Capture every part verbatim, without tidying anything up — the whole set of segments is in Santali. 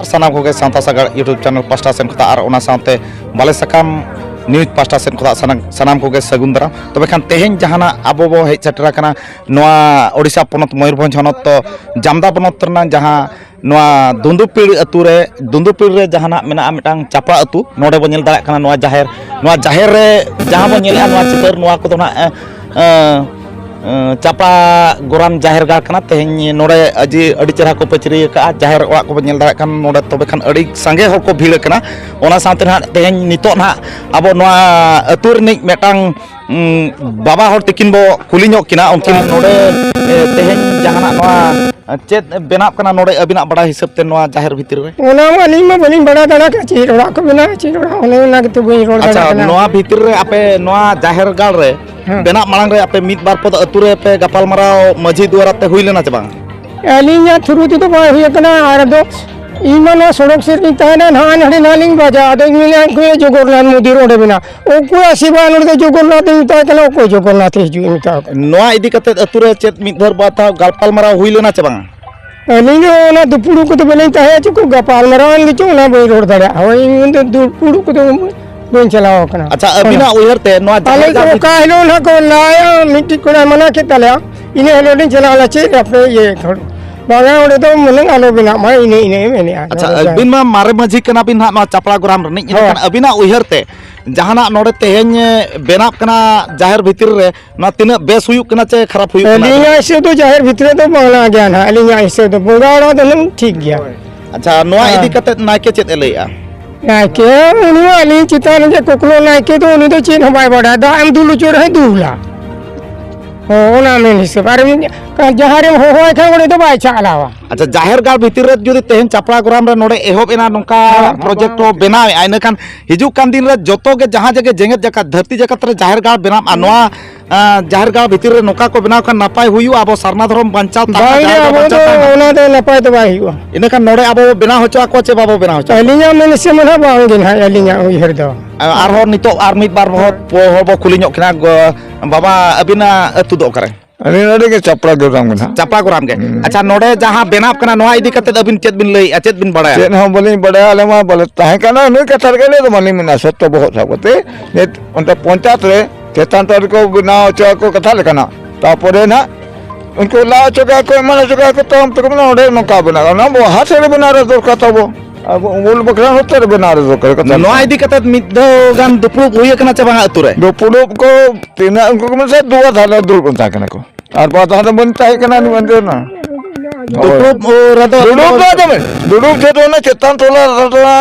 ᱥᱟᱱᱟᱢ ᱠᱚᱜᱮ ᱥᱟᱶᱛᱟ ᱥᱟᱜᱟᱲ YouTube ᱪᱮᱱᱮᱞ ᱯᱟᱥᱴᱟ ᱥᱮᱱ ᱠᱷᱚᱱᱟᱜ ᱟᱨ ᱚᱱᱟ ᱥᱟᱶᱛᱮ ᱵᱟᱞᱮ ᱥᱟᱠᱟᱢ ᱱᱤᱭᱩᱡᱽ ᱯᱟᱥᱴᱟ ᱥᱮᱱ ᱠᱷᱚᱱᱟᱜ ᱥᱟᱱᱟᱢ, ᱥᱟᱱᱟᱢ ᱠᱚᱜᱮ ᱥᱟᱹᱜᱩᱱ ᱫᱟᱨᱟᱢ᱾ ᱛᱚᱵᱮ ᱠᱷᱟᱱ ᱛᱮᱦᱮᱧ ᱡᱟᱦᱟᱱᱟᱜ ᱟᱵᱚ ᱵᱚ ᱦᱮᱡ ᱥᱮᱴᱮᱨ ᱟᱠᱟᱱᱟ ᱱᱚᱣᱟ ᱳᱰᱤᱥᱟ ᱯᱚᱱᱚᱛ ᱢᱚᱭᱩᱨᱵᱷᱚᱸᱡᱽ ᱦᱚᱱᱚᱛ ᱫᱚ ᱡᱟᱢᱫᱟ ᱯᱚᱱᱚᱛ ᱨᱮᱱᱟᱜ ᱡᱟᱦᱟᱸ ᱱᱚᱣᱟ ᱫᱩᱸᱫᱩᱯᱤᱲ ᱟᱹᱛᱩ ᱨᱮ, ᱫᱩᱸᱫᱩᱯᱤᱲ ᱨᱮ ᱡᱟᱦᱟᱱᱟᱜ ᱢᱮᱱᱟᱜᱼᱟ ᱢᱤᱫᱴᱟᱝ ᱪᱟᱯᱲᱟ ᱟᱹᱛᱩ, ᱱᱚᱰᱮ ᱵᱚᱱ ᱧᱮᱞ ᱫᱟᱲᱮᱭᱟᱜ ᱠᱟᱱᱟ ᱱᱚᱣᱟ ᱡᱟᱦᱮᱨ, ᱱᱚᱣᱟ ᱡᱟᱦᱮᱨ ᱨᱮ ᱡᱟᱦᱟᱸ ᱵᱚᱱ ᱧᱮᱞᱮᱫᱼᱟ ᱱᱚᱣᱟ ᱪᱤᱛᱟᱹᱨ, ᱱᱚᱣᱟ ᱠᱚᱫᱚ ᱱᱟᱜ ᱮᱸ, ᱪᱟᱯᱟ ᱜᱚᱨᱟᱢ ᱡᱟᱦᱮᱨ ᱜᱟᱲ ᱠᱟᱱᱟ᱾ ᱛᱮᱦᱮᱧ ᱱᱚᱰᱮ ᱟᱹᱰᱤ, ᱟᱹᱰᱤ ᱪᱮᱦᱨᱟ ᱠᱚ ᱯᱟᱹᱪᱨᱤ ᱟᱠᱟᱫᱼᱟ᱾ ᱡᱟᱦᱮᱨ ᱚᱲᱟᱜ ᱠᱚᱵᱚᱱ ᱧᱮᱞ ᱫᱟᱲᱮᱭᱟᱜ ᱠᱟᱱᱟ ᱱᱚᱰᱮ, ᱛᱚᱵᱮ ᱠᱷᱟᱱ ᱟᱹᱰᱤ ᱥᱟᱸᱜᱮ ᱦᱚᱲ ᱠᱚ ᱵᱷᱤᱲ ᱟᱠᱟᱱᱟ᱾ ᱚᱱᱟ ᱥᱟᱶᱛᱮ ᱱᱟᱦᱟᱜ ᱛᱮᱦᱮᱧ ᱱᱤᱛᱚᱜ ᱱᱟᱦᱟᱜ ᱟᱵᱚ ᱱᱚᱣᱟ ᱟᱹᱛᱩ ᱨᱤᱱᱤᱡ ᱢᱤᱫᱴᱟᱝ, ᱩᱸ, ᱵᱟᱵᱟ ᱦᱚᱲ ᱛᱤᱠᱤᱱ ᱵᱚ ᱠᱩᱞᱤ ᱧᱚᱜ ᱠᱤᱱᱟ᱾ ᱩᱱᱠᱤᱱ ᱱᱚᱰᱮ, ᱮ, ᱛᱮᱦᱮᱧ ᱡᱟᱦᱟᱱᱟᱜ ᱱᱚᱣᱟ ᱪᱮᱫ ᱵᱮᱱᱟᱜ ᱠᱟᱱᱟ ᱱᱚᱰᱮ ᱟᱹᱵᱤᱱᱟᱜ ᱵᱟᱲᱟᱭ ᱦᱤᱥᱟᱹᱵ ᱛᱮ ᱱᱚᱣᱟ ᱡᱟᱦᱮᱨ ᱵᱷᱤᱛᱤᱨ ᱨᱮ? ᱚᱱᱟ ᱢᱟ ᱟᱹᱞᱤᱧ ᱢᱟ ᱵᱟᱹᱞᱤᱧ ᱵᱟᱲᱟᱭ ᱫᱟᱲᱮᱭᱟᱜ ᱠᱟᱱᱟ, ᱪᱮᱫ ᱚᱲᱟᱜ ᱠᱚ ᱢᱮᱱᱟᱜᱼᱟ, ᱪᱮᱫ ᱚᱲᱟᱜ, ᱚᱱᱮ ᱚᱱᱟ ᱜᱮᱛᱚ ᱵᱟᱹᱧ ᱨᱚᱲ ᱟᱪᱪᱷᱟ, ᱫᱟᱲᱮᱭᱟᱜ ᱠᱟᱱᱟ᱾ ᱱᱚᱣᱟ ᱵᱷᱤᱛᱤᱨ ᱨᱮ ᱟᱯᱮ ᱱᱚᱣᱟ ᱡᱟᱦᱮᱨ ᱜᱟᱲ ᱨᱮ ᱦᱮᱸ᱾ ᱵᱮᱱᱟᱜ ᱢᱟᱲᱟᱝ ᱨᱮ ᱟᱯᱮ ᱢᱤᱫ ᱵᱟᱨ ᱯᱚᱫ ᱟᱹᱛᱩ ᱨᱮ ᱯᱮ ᱜᱟᱯᱟᱞ ᱢᱟᱨᱟᱣ ᱢᱟᱹᱡᱷᱤ ᱫᱩᱣᱟᱨᱟ ᱛᱮ ᱦᱩᱭ ᱞᱮᱱᱟ ᱪᱮ ᱵᱟᱝ? ᱟᱹᱞᱤᱧᱟᱜ ᱛᱷᱨᱩ ᱛᱮᱫᱚ ᱵᱟᱭ ᱦᱩᱭ ᱟᱠᱟᱱᱟ᱾ ᱟᱨ ᱫᱚ ᱤᱧ ᱢᱟ ᱱᱚᱣᱟ ᱥᱚᱲᱚᱠ ᱥᱮᱫ ᱨᱤᱧ ᱛᱟᱦᱮᱱᱟ, ᱱᱟᱦᱟᱜ ᱱᱟᱰᱮ ᱱᱟᱦᱟᱜ ᱞᱤᱧ ᱵᱟᱡᱟ, ᱟᱫᱚᱧ ᱢᱮᱱᱟ ᱩᱱᱠᱩ ᱡᱚᱜᱚᱨᱱᱟᱛᱷ ᱢᱚᱱᱫᱤᱨ ᱚᱸᱰᱮ ᱢᱮᱱᱟᱜᱼᱟ᱾ ᱚᱠᱚᱭ ᱟᱥᱮ ᱵᱟᱝ ᱱᱚᱰᱮ ᱫᱚ ᱡᱚᱜᱚᱨᱱᱟᱛᱷ ᱤᱧ ᱢᱮᱛᱟᱭ ᱠᱟᱱᱟ, ᱚᱠᱚᱭ ᱡᱚᱜᱚᱨᱱᱟᱛᱷ ᱮ ᱦᱤᱡᱩᱜ ᱤᱧ ᱢᱮᱛᱟᱣ ᱠᱟᱱᱟ᱾ ᱱᱚᱣᱟ ᱤᱫᱤ ᱠᱟᱛᱮ ᱟᱹᱛᱩ ᱨᱮ ᱪᱮᱫ ᱢᱤᱫ ᱫᱷᱟᱣ ᱵᱟᱨ ᱫᱷᱟᱣ ᱜᱟᱯᱟᱞ ᱢᱟᱨᱟᱣ ᱦᱩᱭ ᱞᱮᱱᱟ ᱪᱮ ᱵᱟᱝ? ᱟᱹᱞᱤᱧ ᱫᱚ ᱚᱱᱟ ᱫᱩᱯᱲᱩᱵ ᱠᱚᱫᱚ ᱵᱟᱹᱞᱤᱧ ᱛᱟᱦᱮᱸ ᱦᱚᱪᱚ ᱠᱚ, ᱜᱟᱯᱟᱞ ᱢᱟᱨᱟᱣ ᱮᱱ ᱜᱮᱪᱚ, ᱚᱱᱟ ᱵᱟᱹᱧ ᱨᱚᱲ ᱫᱟᱲᱮᱭᱟᱜᱼᱟ᱾ ᱦᱳᱭ, ᱤᱧ ᱫᱚ ᱫᱩᱯᱲᱩᱵ ᱠᱚᱫᱚ ᱵᱟᱹᱧ ᱪᱟᱞᱟᱣ ᱟᱠᱟᱱᱟ᱾ ᱟᱪᱪᱷᱟ, ᱟᱹᱵᱤᱱᱟᱜ ᱦᱳᱭ᱾ ᱩᱭᱦᱟᱹᱨ ᱛᱮ ᱱᱚᱣᱟ ᱟᱞᱮ ᱡᱟᱦᱮᱨ ᱫᱚ ᱜᱟᱲ ᱚᱠᱟ ᱦᱤᱞᱳᱜ ᱱᱟᱦᱟᱜ ᱠᱚ ᱞᱟᱹᱭᱟ, ᱢᱤᱫᱴᱤᱡ ᱠᱚᱲᱟᱭ ᱢᱟᱱᱟ ᱠᱮᱫ ᱛᱟᱞᱮᱭᱟ, ᱤᱱᱟᱹ ᱦᱤᱞᱳᱜ ᱞᱤᱧ ᱪᱟᱞᱟᱣ ᱞᱮᱱᱟ, ᱪᱮᱫ ᱟᱯᱮ ᱤᱭᱟᱹ ᱛᱷᱚᱲ ᱵᱟᱝᱟ, ᱚᱸᱰᱮ ᱫᱚ ᱢᱟᱱᱮ ᱟᱞᱚ ᱵᱮᱱᱟᱜ ᱢᱟ, ᱤᱱᱟᱹ ᱤᱱᱟᱹ ᱜᱮ ᱢᱮᱱᱮᱫᱼᱟ᱾ ᱟᱪᱪᱷᱟ, ᱱᱚᱣᱟ ᱫᱚ ᱟᱹᱵᱤᱱ ᱢᱟ ᱢᱟᱨᱮ ᱢᱟᱹᱡᱷᱤ ᱠᱟᱱᱟ ᱵᱤᱱ ᱦᱟᱸᱜ ᱱᱚᱣᱟ ᱪᱟᱯᱲᱟ ᱜᱚᱨᱟᱢ ᱨᱤᱱᱤᱡ, ᱦᱳᱭ᱾ ᱤᱱᱟᱹᱠᱷᱟᱱ ᱟᱹᱵᱤᱱᱟᱜ ᱩᱭᱦᱟᱹᱨ ᱛᱮ ᱡᱟᱦᱟᱱᱟᱜ ᱱᱚᱰᱮ ᱛᱮᱦᱮᱧ ᱵᱮᱱᱟᱜ ᱠᱟᱱᱟ ᱡᱟᱦᱮᱨ ᱵᱷᱤᱛᱤᱨ ᱨᱮ, ᱱᱚᱣᱟ ᱛᱤᱱᱟᱹᱜ ᱵᱮᱥ ᱦᱩᱭᱩᱜ ᱠᱟᱱᱟ ᱪᱮ ᱠᱷᱟᱨᱟᱯ ᱦᱩᱭᱩᱜ ᱠᱟᱱᱟ? ᱟᱹᱞᱤᱧᱟᱜ ᱦᱤᱥᱟᱹᱵ ᱫᱚ ᱡᱟᱦᱮᱨ ᱵᱷᱤᱛᱨᱤ ᱫᱚ ᱵᱟᱝ ᱞᱟᱜᱟᱜ ᱜᱮᱭᱟ ᱱᱟᱦᱟᱜ, ᱟᱹᱞᱤᱧᱟᱜ ᱦᱤᱥᱟᱹᱵ ᱫᱚ ᱵᱚᱸᱜᱟ ᱚᱲᱟᱜ ᱫᱚ ᱦᱩᱱᱟᱹᱝ ᱴᱷᱤᱠ ᱜᱮᱭᱟ᱾ ᱟᱪᱪᱷᱟ, ᱱᱚᱣᱟ ᱦᱮᱸ᱾ ᱤᱫᱤ ᱠᱟᱛᱮ ᱱᱟᱭᱠᱮ ᱪᱮᱫ ᱮ ᱞᱟᱹᱭᱮᱜᱼᱟ? ᱱᱟᱭᱠᱮ ᱩᱱᱤ ᱢᱟ ᱟᱹᱞᱤᱧ ᱪᱮᱛᱟᱱ ᱨᱮ ᱡᱮ ᱠᱚᱠᱞᱚ ᱱᱟᱭᱠᱮ ᱫᱚ ᱩᱱᱤ ᱫᱚ ᱪᱮᱫ ᱦᱚᱸ ᱵᱟᱭ ᱵᱟᱰᱟᱭᱟ, ᱫᱟᱜ ᱮᱢ ᱫᱩᱞ ᱦᱚᱪᱚ ᱨᱮᱦᱚᱸᱭ ᱫᱩᱞᱟ᱾ ᱦᱚᱸ, ᱚᱱᱟ ᱢᱮᱱ ᱦᱤᱥᱟᱹᱵ᱾ ᱟᱨ ᱢᱤᱫ ᱡᱟᱦᱟᱸ ᱨᱮᱢ ᱦᱚᱦᱚᱣᱟᱭ ᱠᱷᱟᱱ ᱚᱸᱰᱮ ᱫᱚ ᱵᱟᱭ ᱪᱟᱞᱟᱣᱟ᱾ ᱟᱪᱪᱷᱟ, ᱡᱟᱦᱮᱨ ᱜᱟᱲ ᱵᱷᱤᱛᱤᱨ ᱨᱮ ᱡᱩᱫᱤ ᱛᱮᱦᱮᱧ ᱪᱟᱯᱲᱟ ᱜᱚᱨᱟᱢ ᱨᱮ ᱱᱚᱰᱮ ᱮᱦᱚᱵ ᱮᱱᱟ, ᱱᱚᱝᱠᱟ ᱦᱮᱸ᱾ ᱯᱨᱚᱡᱮᱠᱴ ᱠᱚ ᱵᱮᱱᱟᱣᱮᱫᱼᱟ, ᱤᱱᱟᱹᱠᱷᱟᱱ ᱦᱤᱡᱩᱜ ᱠᱟᱱ ᱫᱤᱱ ᱨᱮ ᱡᱚᱛᱚ ᱜᱮ ᱡᱟᱦᱟᱸ ᱡᱟᱭᱜᱟ ᱡᱮᱜᱮᱛ ᱡᱟᱠᱟᱛ, ᱫᱷᱟᱹᱨᱛᱤ ᱡᱟᱠᱟᱛ ᱨᱮ ᱡᱟᱦᱮᱨ ᱜᱟᱲ ᱵᱮᱱᱟᱜᱼᱟ, ᱱᱚᱣᱟ ᱟᱸ, ᱡᱟᱦᱮᱨ ᱜᱟᱲ ᱵᱷᱤᱛᱤᱨ ᱨᱮ ᱱᱚᱝᱠᱟ ᱠᱚ ᱵᱮᱱᱟᱣ ᱠᱷᱟᱱ ᱱᱟᱯᱟᱭ ᱦᱩᱭᱩᱜᱼᱟ, ᱟᱵᱚ ᱥᱟᱨᱱᱟ ᱫᱷᱚᱨᱚᱢ ᱵᱟᱧᱪᱟᱣ ᱛᱟᱦᱮᱱᱟ, ᱵᱟᱝᱜᱮ, ᱡᱟᱦᱮᱨ ᱜᱟᱲ ᱟᱵᱚ ᱵᱟᱧᱪᱟᱣ ᱫᱚ ᱛᱟᱦᱮᱱᱟ᱾ ᱚᱱᱟ ᱫᱚ ᱱᱟᱯᱟᱭ ᱫᱚ ᱵᱟᱭ ᱦᱩᱭᱩᱜᱼᱟ᱾ ᱤᱱᱟᱹᱠᱷᱟᱱ ᱱᱚᱰᱮ ᱟᱵᱚ ᱵᱚ ᱵᱮᱱᱟᱣ ᱦᱚᱪᱚ ᱟᱠᱚᱣᱟ ᱪᱮ ᱵᱟᱵᱚ ᱵᱮᱱᱟᱣ ᱦᱚᱪᱚ ᱟᱠᱚᱣᱟ? ᱟᱹᱞᱤᱧᱟᱜ ᱢᱮᱱ ᱦᱤᱥᱟᱹᱵ ᱢᱟ ᱱᱟᱦᱟᱜ ᱵᱟᱝ ᱜᱮ ᱱᱟᱦᱟᱜ ᱟᱹᱞᱤᱧᱟᱜ ᱩᱭᱦᱟᱹᱨ ᱫᱚ᱾ ᱟᱨ ᱟᱨᱦᱚᱸ ᱱᱤᱛᱚᱜ ᱟᱨ ᱢᱤᱫ ᱵᱟᱨ ᱦᱚᱲ, ᱦᱚᱲ ᱵᱚ ᱠᱩᱞᱤ ᱧᱚᱜ ᱠᱤᱱᱟ, ᱜᱚ-, ᱵᱟᱵᱟ, ᱟᱹᱵᱤᱱᱟᱜ ᱟᱹᱛᱩ ᱫᱚ ᱚᱠᱟᱨᱮ? ᱟᱹᱞᱤᱧ ᱱᱚᱰᱮ ᱜᱮ ᱪᱟᱯᱲᱟ ᱜᱚᱫᱟᱢ ᱜᱮ ᱱᱟᱦᱟᱜ᱾ ᱪᱟᱯᱲᱟ ᱜᱚᱨᱟᱢ ᱜᱮ᱾ ᱦᱩᱸ᱾ ᱟᱪᱪᱷᱟ, ᱱᱚᱰᱮ ᱡᱟᱦᱟᱸ ᱵᱮᱱᱟᱣ ᱠᱟᱱᱟ, ᱱᱚᱣᱟ ᱤᱫᱤ ᱠᱟᱛᱮ ᱟᱹᱵᱤᱱ ᱪᱮᱫ ᱵᱤᱱ ᱞᱟᱹᱭᱮᱫᱼᱟ, ᱪᱮᱫ ᱵᱤᱱ ᱵᱟᱲᱟᱭᱟ? ᱪᱮᱫ ᱦᱚᱸ ᱵᱟᱹᱞᱤᱧ ᱵᱟᱲᱟᱭᱟ, ᱟᱞᱮ ᱢᱟ ᱵᱟᱞᱮ ᱛᱟᱦᱮᱸ ᱠᱟᱱᱟ, ᱱᱩᱭ ᱠᱟᱛᱷᱟ ᱨᱮᱜᱮ ᱟᱞᱮ ᱫᱚ ᱵᱟᱹᱞᱤᱧ ᱢᱮᱱᱟ, ᱥᱚᱛᱛᱚ ᱵᱚᱦᱚᱜ ᱥᱟᱵ ᱠᱟᱛᱮ᱾ ᱱᱤᱛ ᱚᱱᱛᱮ ᱯᱚᱧᱪᱟᱭᱮᱛ ᱨᱮ ᱪᱮᱛᱟᱱ ᱴᱚᱞᱟ ᱨᱮᱠᱚ ᱵᱮᱱᱟᱣ ᱦᱚᱪᱚ ᱟᱠᱚ ᱠᱟᱛᱷᱟ ᱞᱮᱠᱟᱱᱟᱜ, ᱛᱟᱨᱯᱚᱨᱮ ᱱᱟᱦᱟᱜ ᱩᱱᱠᱩ ᱞᱟ ᱦᱚᱪᱚ ᱠᱟᱜ ᱠᱚ, ᱮᱢᱟᱱ ᱦᱚᱪᱚ ᱠᱟᱜ ᱠᱚ, ᱛᱟᱭᱚᱢ ᱛᱮᱠᱚ ᱢᱮᱱᱟ ᱚᱸᱰᱮ ᱱᱚᱝᱠᱟ ᱵᱮᱱᱟᱣ, ᱚᱱᱟ ᱵᱟᱦᱟ ᱥᱮᱫ ᱨᱮ ᱵᱮᱱᱟᱣ ᱨᱮ ᱫᱚᱨᱠᱟᱨ ᱛᱟᱵᱚ, ᱟᱵᱚ ᱩᱢᱩᱞ ᱵᱟᱠᱷᱨᱟ ᱦᱚᱸ ᱛᱚ ᱵᱮᱱᱟᱣ ᱨᱮ ᱫᱚᱨᱠᱟᱨ ᱠᱟᱛᱷᱟ ᱱᱚᱣᱟ ᱠᱟᱱᱟ᱾ ᱤᱫᱤ ᱠᱟᱛᱮ ᱢᱤᱫ ᱫᱷᱟᱣ ᱜᱟᱱ ᱫᱩᱯᱲᱩᱵ ᱦᱩᱭ ᱟᱠᱟᱱᱟ ᱪᱮ ᱵᱟᱝᱟ ᱟᱹᱛᱩ ᱨᱮ? ᱫᱩᱯᱲᱩᱵ ᱠᱚ ᱛᱤᱱᱟᱹᱜ ᱩᱱᱠᱩ ᱠᱚ ᱢᱮᱱᱟ ᱥᱮ ᱫᱩᱣᱟᱨ ᱫᱷᱟᱨᱮ ᱫᱩᱲᱩᱵ ᱛᱟᱦᱮᱸ ᱠᱟᱱᱟ ᱠᱚ᱾ ᱟᱨ ᱵᱟᱨ ᱫᱷᱟᱣ ᱫᱚ ᱵᱟᱹᱧ ᱛᱟᱦᱮᱸ ᱠᱟᱱᱟ, ᱱᱤᱭᱟᱹ ᱢᱮᱱᱛᱮ ᱱᱟ᱾ ᱦᱳᱭ᱾ ᱫᱩᱯᱲᱩᱵ ᱨᱮᱫᱚ ᱫᱩᱲᱩᱵ ᱫᱚ ᱟᱸᱡᱚᱢ ᱢᱮ, ᱫᱩᱲᱩᱵ ᱡᱚᱦᱚᱜ ᱫᱚ ᱚᱱᱟ ᱪᱮᱛᱟᱱ ᱴᱚᱞᱟ ᱨᱮ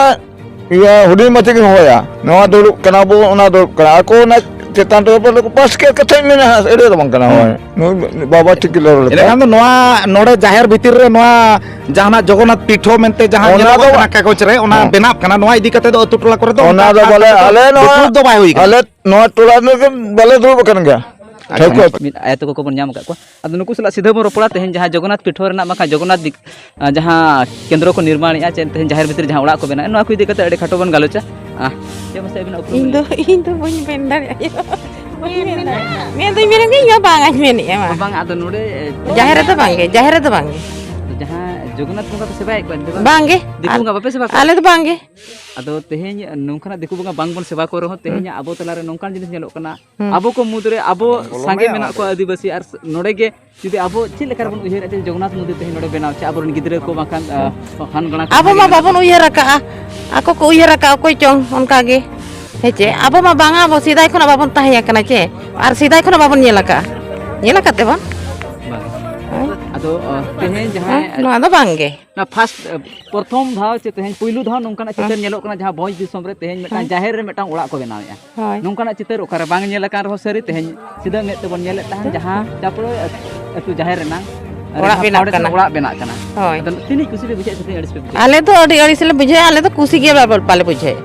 ᱤᱭᱟᱹ ᱦᱩᱰᱤᱧ ᱢᱟᱪᱷᱟ ᱜᱮ ᱦᱚᱦᱚᱭᱟ, "ᱱᱚᱣᱟ ᱫᱩᱲᱩᱵ ᱠᱟᱱᱟ ᱵᱚ, ᱚᱱᱟ ᱫᱩᱲᱩᱵ ᱠᱟᱱᱟ", ᱟᱠᱚ ᱚᱱᱟ ᱪᱮᱛᱟᱱ ᱴᱚᱞᱟ ᱨᱮ ᱯᱟᱥ ᱠᱮᱫ ᱠᱟᱛᱷᱟᱧ ᱢᱮᱱᱟ, ᱮᱲᱮ ᱫᱚ ᱵᱟᱝ ᱠᱟᱱᱟ᱾ ᱦᱮᱸ᱾ ᱦᱳᱭ᱾ ᱱᱩᱭ ᱵᱟᱵᱟ ᱴᱷᱤᱠ ᱜᱮ ᱞᱟᱹᱭ ᱞᱮᱠᱟ᱾ ᱮᱸᱰᱮᱠᱷᱟᱱ ᱫᱚ ᱱᱚᱣᱟ ᱱᱚᱰᱮ ᱡᱟᱦᱮᱨ ᱵᱷᱤᱛᱤᱨ ᱨᱮ ᱱᱚᱣᱟ ᱡᱟᱦᱟᱱᱟᱜ ᱡᱚᱜᱚᱱᱱᱟᱛᱷ ᱯᱤᱴᱷᱟᱹ ᱢᱮᱱᱛᱮ ᱡᱟᱦᱟᱸ ᱚᱱᱟ ᱧᱮᱞᱚᱜᱚᱜ ᱫᱚ ᱠᱟᱱᱟ ᱠᱟᱜᱚᱡᱽ ᱨᱮ, ᱚᱱᱟ ᱦᱮᱸ᱾ ᱵᱮᱱᱟᱣ ᱠᱟᱱᱟ, ᱱᱚᱣᱟ ᱤᱫᱤ ᱠᱟᱛᱮ ᱫᱚ ᱟᱹᱛᱩ ᱴᱚᱞᱟ ᱠᱚᱨᱮ ᱫᱚ ᱚᱱᱟ ᱚᱱᱠᱟ ᱫᱚ ᱠᱷᱟᱥ ᱵᱚᱞᱮ ᱠᱟᱛᱮ ᱫᱚ ᱟᱞᱮ ᱱᱚᱣᱟ, ᱫᱩᱯᱲᱩᱵ ᱫᱚ ᱵᱟᱭ ᱦᱩᱭ ᱠᱟᱱᱟ᱾ ᱟᱞᱮ ᱱᱚᱣᱟ ᱴᱚᱞᱟ ᱨᱮᱫᱚ ᱵᱟᱞᱮ ᱫᱩᱲᱩᱵ ᱟᱠᱟᱱ ᱜᱮᱭᱟ᱾ ᱟᱪᱪᱷᱟ, ᱴᱷᱟᱹᱣᱠᱟᱹ᱾ ᱢᱤᱫ ᱟᱭᱳ ᱛᱟᱠᱚ ᱠᱚᱵᱚᱱ ᱧᱟᱢ ᱟᱠᱟᱫ ᱠᱚᱣᱟ᱾ ᱟᱫᱚ ᱱᱩᱠᱩ ᱥᱟᱞᱟᱜ ᱥᱤᱫᱷᱟᱹ ᱵᱚᱱ ᱨᱚᱯᱚᱲᱟ ᱛᱮᱦᱮᱧ ᱡᱟᱦᱟᱸ ᱡᱚᱜᱚᱱᱱᱟᱛᱷ ᱯᱤᱴᱷᱟᱹ ᱨᱮᱱᱟᱜ ᱵᱟᱠᱷᱟᱱ ᱡᱚᱜᱚᱱᱱᱟᱛᱷ ᱫᱤᱠ-, ᱟᱸ, ᱡᱟᱦᱟᱸ ᱠᱮᱱᱫᱨᱚ ᱠᱚ ᱱᱤᱨᱢᱟᱬᱮᱜᱼᱟ, ᱪᱮ ᱛᱮᱦᱮᱧ ᱡᱟᱦᱮᱨ ᱵᱷᱤᱛᱤᱨ ᱡᱟᱦᱟᱸ ᱚᱲᱟᱜ ᱠᱚ ᱵᱮᱱᱟᱣᱮᱫᱼᱟ, ᱱᱚᱣᱟ ᱠᱚ ᱤᱫᱤ ᱠᱟᱛᱮ ᱟᱹᱰᱤ ᱠᱷᱟᱴᱚ ᱵᱚᱱ ᱜᱟᱞᱚᱪᱟ᱾ ᱟᱸ, ᱪᱮᱫ ᱢᱟᱥᱮ ᱟᱹᱵᱤᱱᱟᱜ ᱩᱯᱨᱩᱢ ᱤᱧ ᱞᱟᱹᱭ ᱫᱚ, ᱵᱤᱱ? ᱤᱧ ᱫᱚ ᱵᱟᱹᱧ ᱢᱮᱱ ᱫᱟᱲᱮᱭᱟᱜᱼᱟ᱾ ᱵᱟᱹᱧ ᱢᱮᱱ ᱫᱟᱲᱮᱭᱟᱜᱼᱟ᱾ ᱢᱮᱱ ᱫᱚᱧ ᱢᱮᱱᱮᱫ ᱜᱮ, ᱤᱧ ᱢᱟ ᱵᱟᱝ ᱟᱧ ᱢᱮᱱᱮᱫᱼᱟ ᱢᱟ᱾ ᱵᱟᱝ, ᱟᱫᱚ ᱱᱚᱰᱮ, ᱮ, ᱡᱟᱦᱮᱨ ᱨᱮᱫᱚ ᱵᱟᱝᱜᱮ, ᱡᱟᱦᱮᱨ ᱨᱮᱫᱚ ᱵᱟᱝᱜᱮ᱾ ᱟᱫᱚ ᱡᱟᱦᱟᱸ ᱡᱚᱜᱚᱱᱱᱟᱛᱷ ᱵᱚᱸᱜᱟ ᱯᱮ ᱥᱮᱵᱟᱭᱮᱫ ᱠᱚᱣᱟ ᱮᱱᱛᱮ ᱵᱟᱝ? ᱵᱟᱝᱜᱮ᱾ ᱫᱤᱠᱩ ᱟᱨ ᱵᱚᱸᱜᱟ ᱵᱟᱯᱮ ᱥᱮᱵᱟ ᱠᱚᱣᱟ? ᱟᱞᱮ ᱫᱚ ᱵᱟᱝᱜᱮ᱾ ᱟᱫᱚ ᱛᱮᱦᱮᱧ ᱱᱚᱝᱠᱟᱱᱟᱜ ᱫᱤᱠᱩ ᱵᱚᱸᱜᱟ ᱵᱟᱝᱵᱚᱱ ᱥᱮᱵᱟ ᱠᱚ ᱨᱮᱦᱚᱸ, ᱛᱮᱦᱮᱧ ᱦᱩᱸ᱾ ᱟᱵᱚ ᱛᱟᱞᱟᱨᱮ ᱱᱚᱝᱠᱟᱱ ᱡᱤᱱᱤᱥ ᱧᱮᱞᱚᱜ ᱠᱟᱱᱟ, ᱦᱩᱸ᱾ ᱟᱵᱚ ᱠᱚ ᱢᱩᱫᱽᱨᱮ ᱟᱵᱚ ᱵᱚᱞᱚ ᱥᱟᱸᱜᱮ ᱢᱮ ᱢᱮᱱᱟᱜ ᱟᱨ ᱠᱚᱣᱟ ᱟᱹᱫᱤᱵᱟᱹᱥᱤ, ᱟᱨ ᱱᱚᱰᱮ ᱜᱮ ᱡᱩᱫᱤ ᱟᱵᱚ ᱪᱮᱫ ᱞᱮᱠᱟ ᱨᱮᱵᱚᱱ ᱩᱭᱦᱟᱹᱨᱮᱫᱼᱟ ᱡᱮ ᱡᱚᱜᱚᱱᱱᱟᱛᱷ ᱢᱚᱱᱫᱤᱨ ᱛᱮᱦᱮᱧ ᱱᱚᱰᱮ ᱵᱮᱱᱟᱣ ᱪᱮ ᱟᱵᱚᱨᱮᱱ ᱜᱤᱫᱽᱨᱟᱹ ᱠᱚ ᱵᱟᱝᱠᱷᱟᱱ, ᱟ, ᱦᱟᱱ ᱜᱟᱬᱟ ᱠᱚ ᱟᱵᱚ ᱢᱟ ᱡᱟᱦᱟᱸᱭ ᱜᱮ ᱵᱟᱵᱚᱱ ᱢᱮᱱᱟᱜ ᱩᱭᱦᱟᱹᱨ ᱟᱠᱟᱜᱼᱟ, ᱟᱠᱚ ᱠᱚ ᱩᱭᱦᱟᱹᱨ ᱟᱠᱟᱜᱼᱟ, ᱚᱠᱚᱭ ᱪᱚᱝ ᱚᱱᱠᱟ ᱜᱮ, ᱦᱮᱸ ᱪᱮ? ᱟᱵᱚ ᱢᱟ ᱵᱟᱝᱟ, ᱟᱵᱚ ᱥᱮᱫᱟᱭ ᱠᱷᱚᱱᱟᱜ ᱵᱟᱵᱚᱱ ᱛᱟᱦᱮᱸ ᱟᱠᱟᱱᱟ ᱪᱮ, ᱟᱨ ᱥᱮᱫᱟᱭ ᱠᱷᱚᱱᱟᱜ ᱵᱟᱵᱚᱱ ᱧᱮᱞ ᱟᱠᱟᱜᱼᱟ, ᱧᱮᱞ ᱟᱠᱟᱫ ᱛᱮᱵᱚᱱ? ᱵᱟᱝ᱾ ᱦᱮᱸ? ᱟᱫᱚ, ᱟ, ᱛᱮᱦᱮᱧ ᱦᱮᱸ? ᱡᱟᱦᱟᱸᱭ ᱱᱚᱣᱟ ᱫᱚ ᱵᱟᱝ ᱜᱮ᱾ ᱚᱱᱟ first, ᱮ, ᱯᱨᱚᱛᱷᱚᱢ ᱫᱷᱟᱣ ᱪᱮ ᱛᱮᱦᱮᱧ ᱯᱩᱭᱞᱩ ᱫᱷᱟᱣ ᱱᱚᱝᱠᱟᱱᱟᱜ ᱪᱤᱛᱟᱹᱨ ᱦᱮᱸ᱾ ᱧᱮᱞᱚᱜ ᱠᱟᱱᱟ, ᱡᱟᱦᱟᱸ ᱵᱷᱚᱸᱡᱽ ᱫᱤᱥᱚᱢ ᱨᱮ ᱛᱮᱦᱮᱧ ᱢᱤᱫᱴᱟᱝ ᱦᱮᱸ᱾ ᱡᱟᱦᱮᱨ ᱨᱮ ᱢᱤᱫᱴᱟᱝ ᱚᱲᱟᱜ ᱠᱚ ᱵᱮᱱᱟᱣᱮᱫᱼᱟ᱾ ᱦᱳᱭ᱾ ᱱᱚᱝᱠᱟᱱᱟᱜ ᱪᱤᱛᱟᱹᱨ ᱚᱠᱟᱨᱮ ᱵᱟᱝ ᱧᱮᱞ ᱟᱠᱟᱱ ᱨᱮᱦᱚᱸ ᱥᱟᱹᱨᱤ ᱛᱮᱦᱮᱧ ᱥᱤᱫᱷᱟᱹ ᱢᱮᱫ ᱛᱮᱵᱚᱱ ᱧᱮᱞᱮᱫ ᱛᱟᱦᱮᱱ, ᱛᱚ᱾ ᱡᱟᱦᱟᱸ ᱪᱟᱯᱲᱳᱭ ᱟᱹᱛᱩ ᱡᱟᱦᱮᱨ ᱨᱮᱱᱟᱝ ᱚᱲᱟᱜ ᱨᱮᱱᱟᱜ ᱵᱮᱱᱟᱜ foundation ᱠᱟᱱᱟ᱾ ᱚᱲᱟᱜ ᱵᱮᱱᱟᱜ ᱠᱟᱱᱟ᱾ ᱦᱳᱭ᱾ ᱟᱫᱚ ᱛᱤᱱᱟᱹᱜ ᱠᱩᱥᱤ ᱯᱮ ᱵᱩᱡᱷᱟᱹᱣᱮᱫᱼᱟ ᱥᱮ ᱛᱤᱱᱟᱹᱜ ᱟᱹᱲᱤᱥ ᱯᱮ ᱵᱩᱡᱷᱟᱹᱣᱮᱫᱼᱟ? ᱟᱞᱮ ᱫᱚ ᱟᱹᱰᱤ ᱟᱹᱲᱤᱥ ᱞᱮ ᱵᱩᱡᱷᱟᱹᱣᱟ, ᱟᱞᱮ ᱫᱚ ᱠᱩᱥᱤ ᱜᱮ ᱵᱟᱞᱮ, ᱵᱟᱞᱮ ᱵᱩᱡᱷᱟᱹᱣᱮᱫᱼᱟ᱾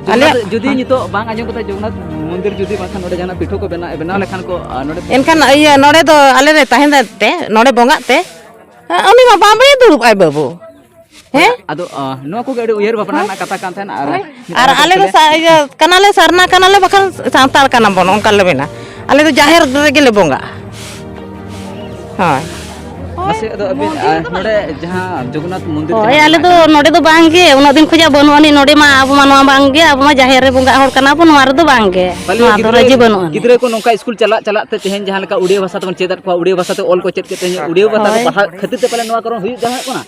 ᱡᱩᱫᱤ ᱟᱞᱮᱭᱟᱜ ᱚᱱᱟ ᱫᱚ, ᱡᱩᱫᱤ ᱱᱤᱛᱚᱜ ᱵᱟᱝ ᱟᱸᱡᱚᱢ ᱠᱟᱛᱮ ᱡᱚᱜᱚᱱᱱᱟᱛᱷ ᱢᱚᱱᱫᱤᱨ ᱡᱩᱫᱤ ᱵᱟᱝᱠᱷᱟᱱ ᱱᱚᱰᱮ ᱡᱟᱦᱟᱱᱟᱜ ᱯᱤᱴᱷᱟᱹ ᱠᱚ ᱵᱮᱱᱟᱣ, ᱵᱮᱱᱟᱣ ᱞᱮᱠᱷᱟᱱ ᱠᱚ, ᱟ, ᱱᱚᱰᱮ ᱮᱱᱠᱷᱟᱱ ᱤᱭᱟᱹ ᱱᱚᱰᱮ ᱫᱚ ᱟᱞᱮ ᱞᱮ ᱛᱟᱦᱮᱱ ᱛᱮ, ᱱᱚᱰᱮ ᱵᱚᱸᱜᱟᱜ ᱛᱮ, ᱩᱱᱤ ᱢᱟ ᱵᱟᱢ ᱫᱩᱲᱩᱵ ᱟᱭ ᱵᱟᱹᱵᱩ᱾ ᱦᱮᱸ? ᱟᱫᱚ, ᱟ, ᱱᱚᱣᱟ ᱠᱚᱜᱮ ᱟᱹᱰᱤ ᱩᱭᱦᱟᱹᱨ ᱵᱷᱟᱵᱽᱱᱟ ᱦᱮᱸ? ᱨᱮᱱᱟᱜ ᱠᱟᱛᱷᱟ ᱠᱟᱱ ᱛᱟᱦᱮᱱᱟ᱾ ᱟᱨ ᱦᱳᱭ᱾ ᱢᱤᱫ ᱟᱨ ᱫᱷᱟᱣ ᱟᱞᱮ ᱫᱚ ᱠᱟᱛᱷᱟ ᱥᱟ-, ᱤᱭᱟᱹ ᱠᱟᱱᱟᱞᱮ, ᱥᱟᱨᱱᱟ ᱠᱟᱱᱟᱞᱮ, ᱵᱟᱠᱷᱟᱱ ᱥᱟᱱᱛᱟᱲ ᱠᱟᱱᱟ ᱵᱚᱱ, ᱚᱱᱠᱟ ᱞᱮ ᱢᱮᱱᱟ᱾ ᱟᱞᱮ ᱫᱚ ᱡᱟᱦᱮᱨ ᱨᱮᱜᱮ ᱞᱮ ᱵᱚᱸᱜᱟᱜᱼᱟ᱾ ᱦᱳᱭ᱾ ᱢᱟᱥᱮ, ᱟᱫᱚ ᱟᱹᱵᱤᱱ, ᱟᱨ ᱱᱚᱰᱮ ᱡᱟᱦᱟᱸ ᱡᱚᱜᱚᱱᱱᱟᱛᱷ ᱢᱚᱱᱫᱤᱨ ᱦᱳᱭ, ᱡᱟᱦᱟᱸ ᱟᱞᱮ ᱫᱚ ᱢᱮᱱᱟᱜᱼᱟ, ᱱᱚᱰᱮ ᱫᱚ ᱵᱟᱝ ᱜᱮ, ᱩᱱᱟᱹᱜ ᱫᱤᱱ ᱠᱷᱚᱱᱟᱜ ᱵᱟᱹᱱᱩᱜ ᱟᱹᱱᱤᱡ ᱱᱚᱰᱮ ᱢᱟ᱾ ᱟᱵᱚ ᱢᱟ ᱱᱚᱣᱟ ᱵᱟᱝ ᱜᱮ, ᱟᱵᱚ ᱢᱟ ᱡᱟᱦᱮᱨ ᱨᱮ ᱵᱚᱸᱜᱟᱜ ᱦᱚᱲ ᱠᱟᱱᱟ ᱵᱚᱱ, ᱱᱚᱣᱟ ᱨᱮᱫᱚ ᱵᱟᱝ ᱜᱮ, ᱯᱟᱞᱮ ᱱᱚᱣᱟ ᱫᱚ ᱜᱤᱫᱽᱨᱟᱹ, ᱨᱟᱹᱡᱤ ᱵᱟᱹᱱᱩᱜ ᱟᱹᱱᱤᱡ᱾ ᱜᱤᱫᱽᱨᱟᱹ ᱠᱚ ᱱᱚᱝᱠᱟ ᱤᱥᱠᱩᱞ ᱪᱟᱞᱟᱜ ᱪᱟᱞᱟᱜ ᱛᱮ ᱛᱮᱦᱮᱧ ᱡᱟᱦᱟᱸ ᱞᱮᱠᱟ ᱩᱲᱤᱭᱟ ᱵᱷᱟᱥᱟ ᱛᱮᱵᱚᱱ ᱪᱮᱫ ᱟᱫ ᱠᱚᱣᱟ, ᱩᱲᱤᱭᱟ ᱵᱷᱟᱥᱟ ᱛᱮ ᱦᱳᱭ᱾ ᱚᱞ ᱠᱚ ᱪᱮᱫ ᱠᱮᱫ ᱛᱮ ᱩᱲᱤᱭᱟ ᱵᱷᱟᱥᱟ ᱛᱮ ᱯᱟᱲᱦᱟᱜ ᱠᱷᱟᱹᱛᱤᱨ ᱛᱮ ᱯᱟᱞᱮ ᱱᱚᱣᱟ ᱠᱚᱨᱮ ᱦᱩᱭᱩᱜ ᱡᱟᱦᱟᱸ ᱠᱟᱱᱟ᱾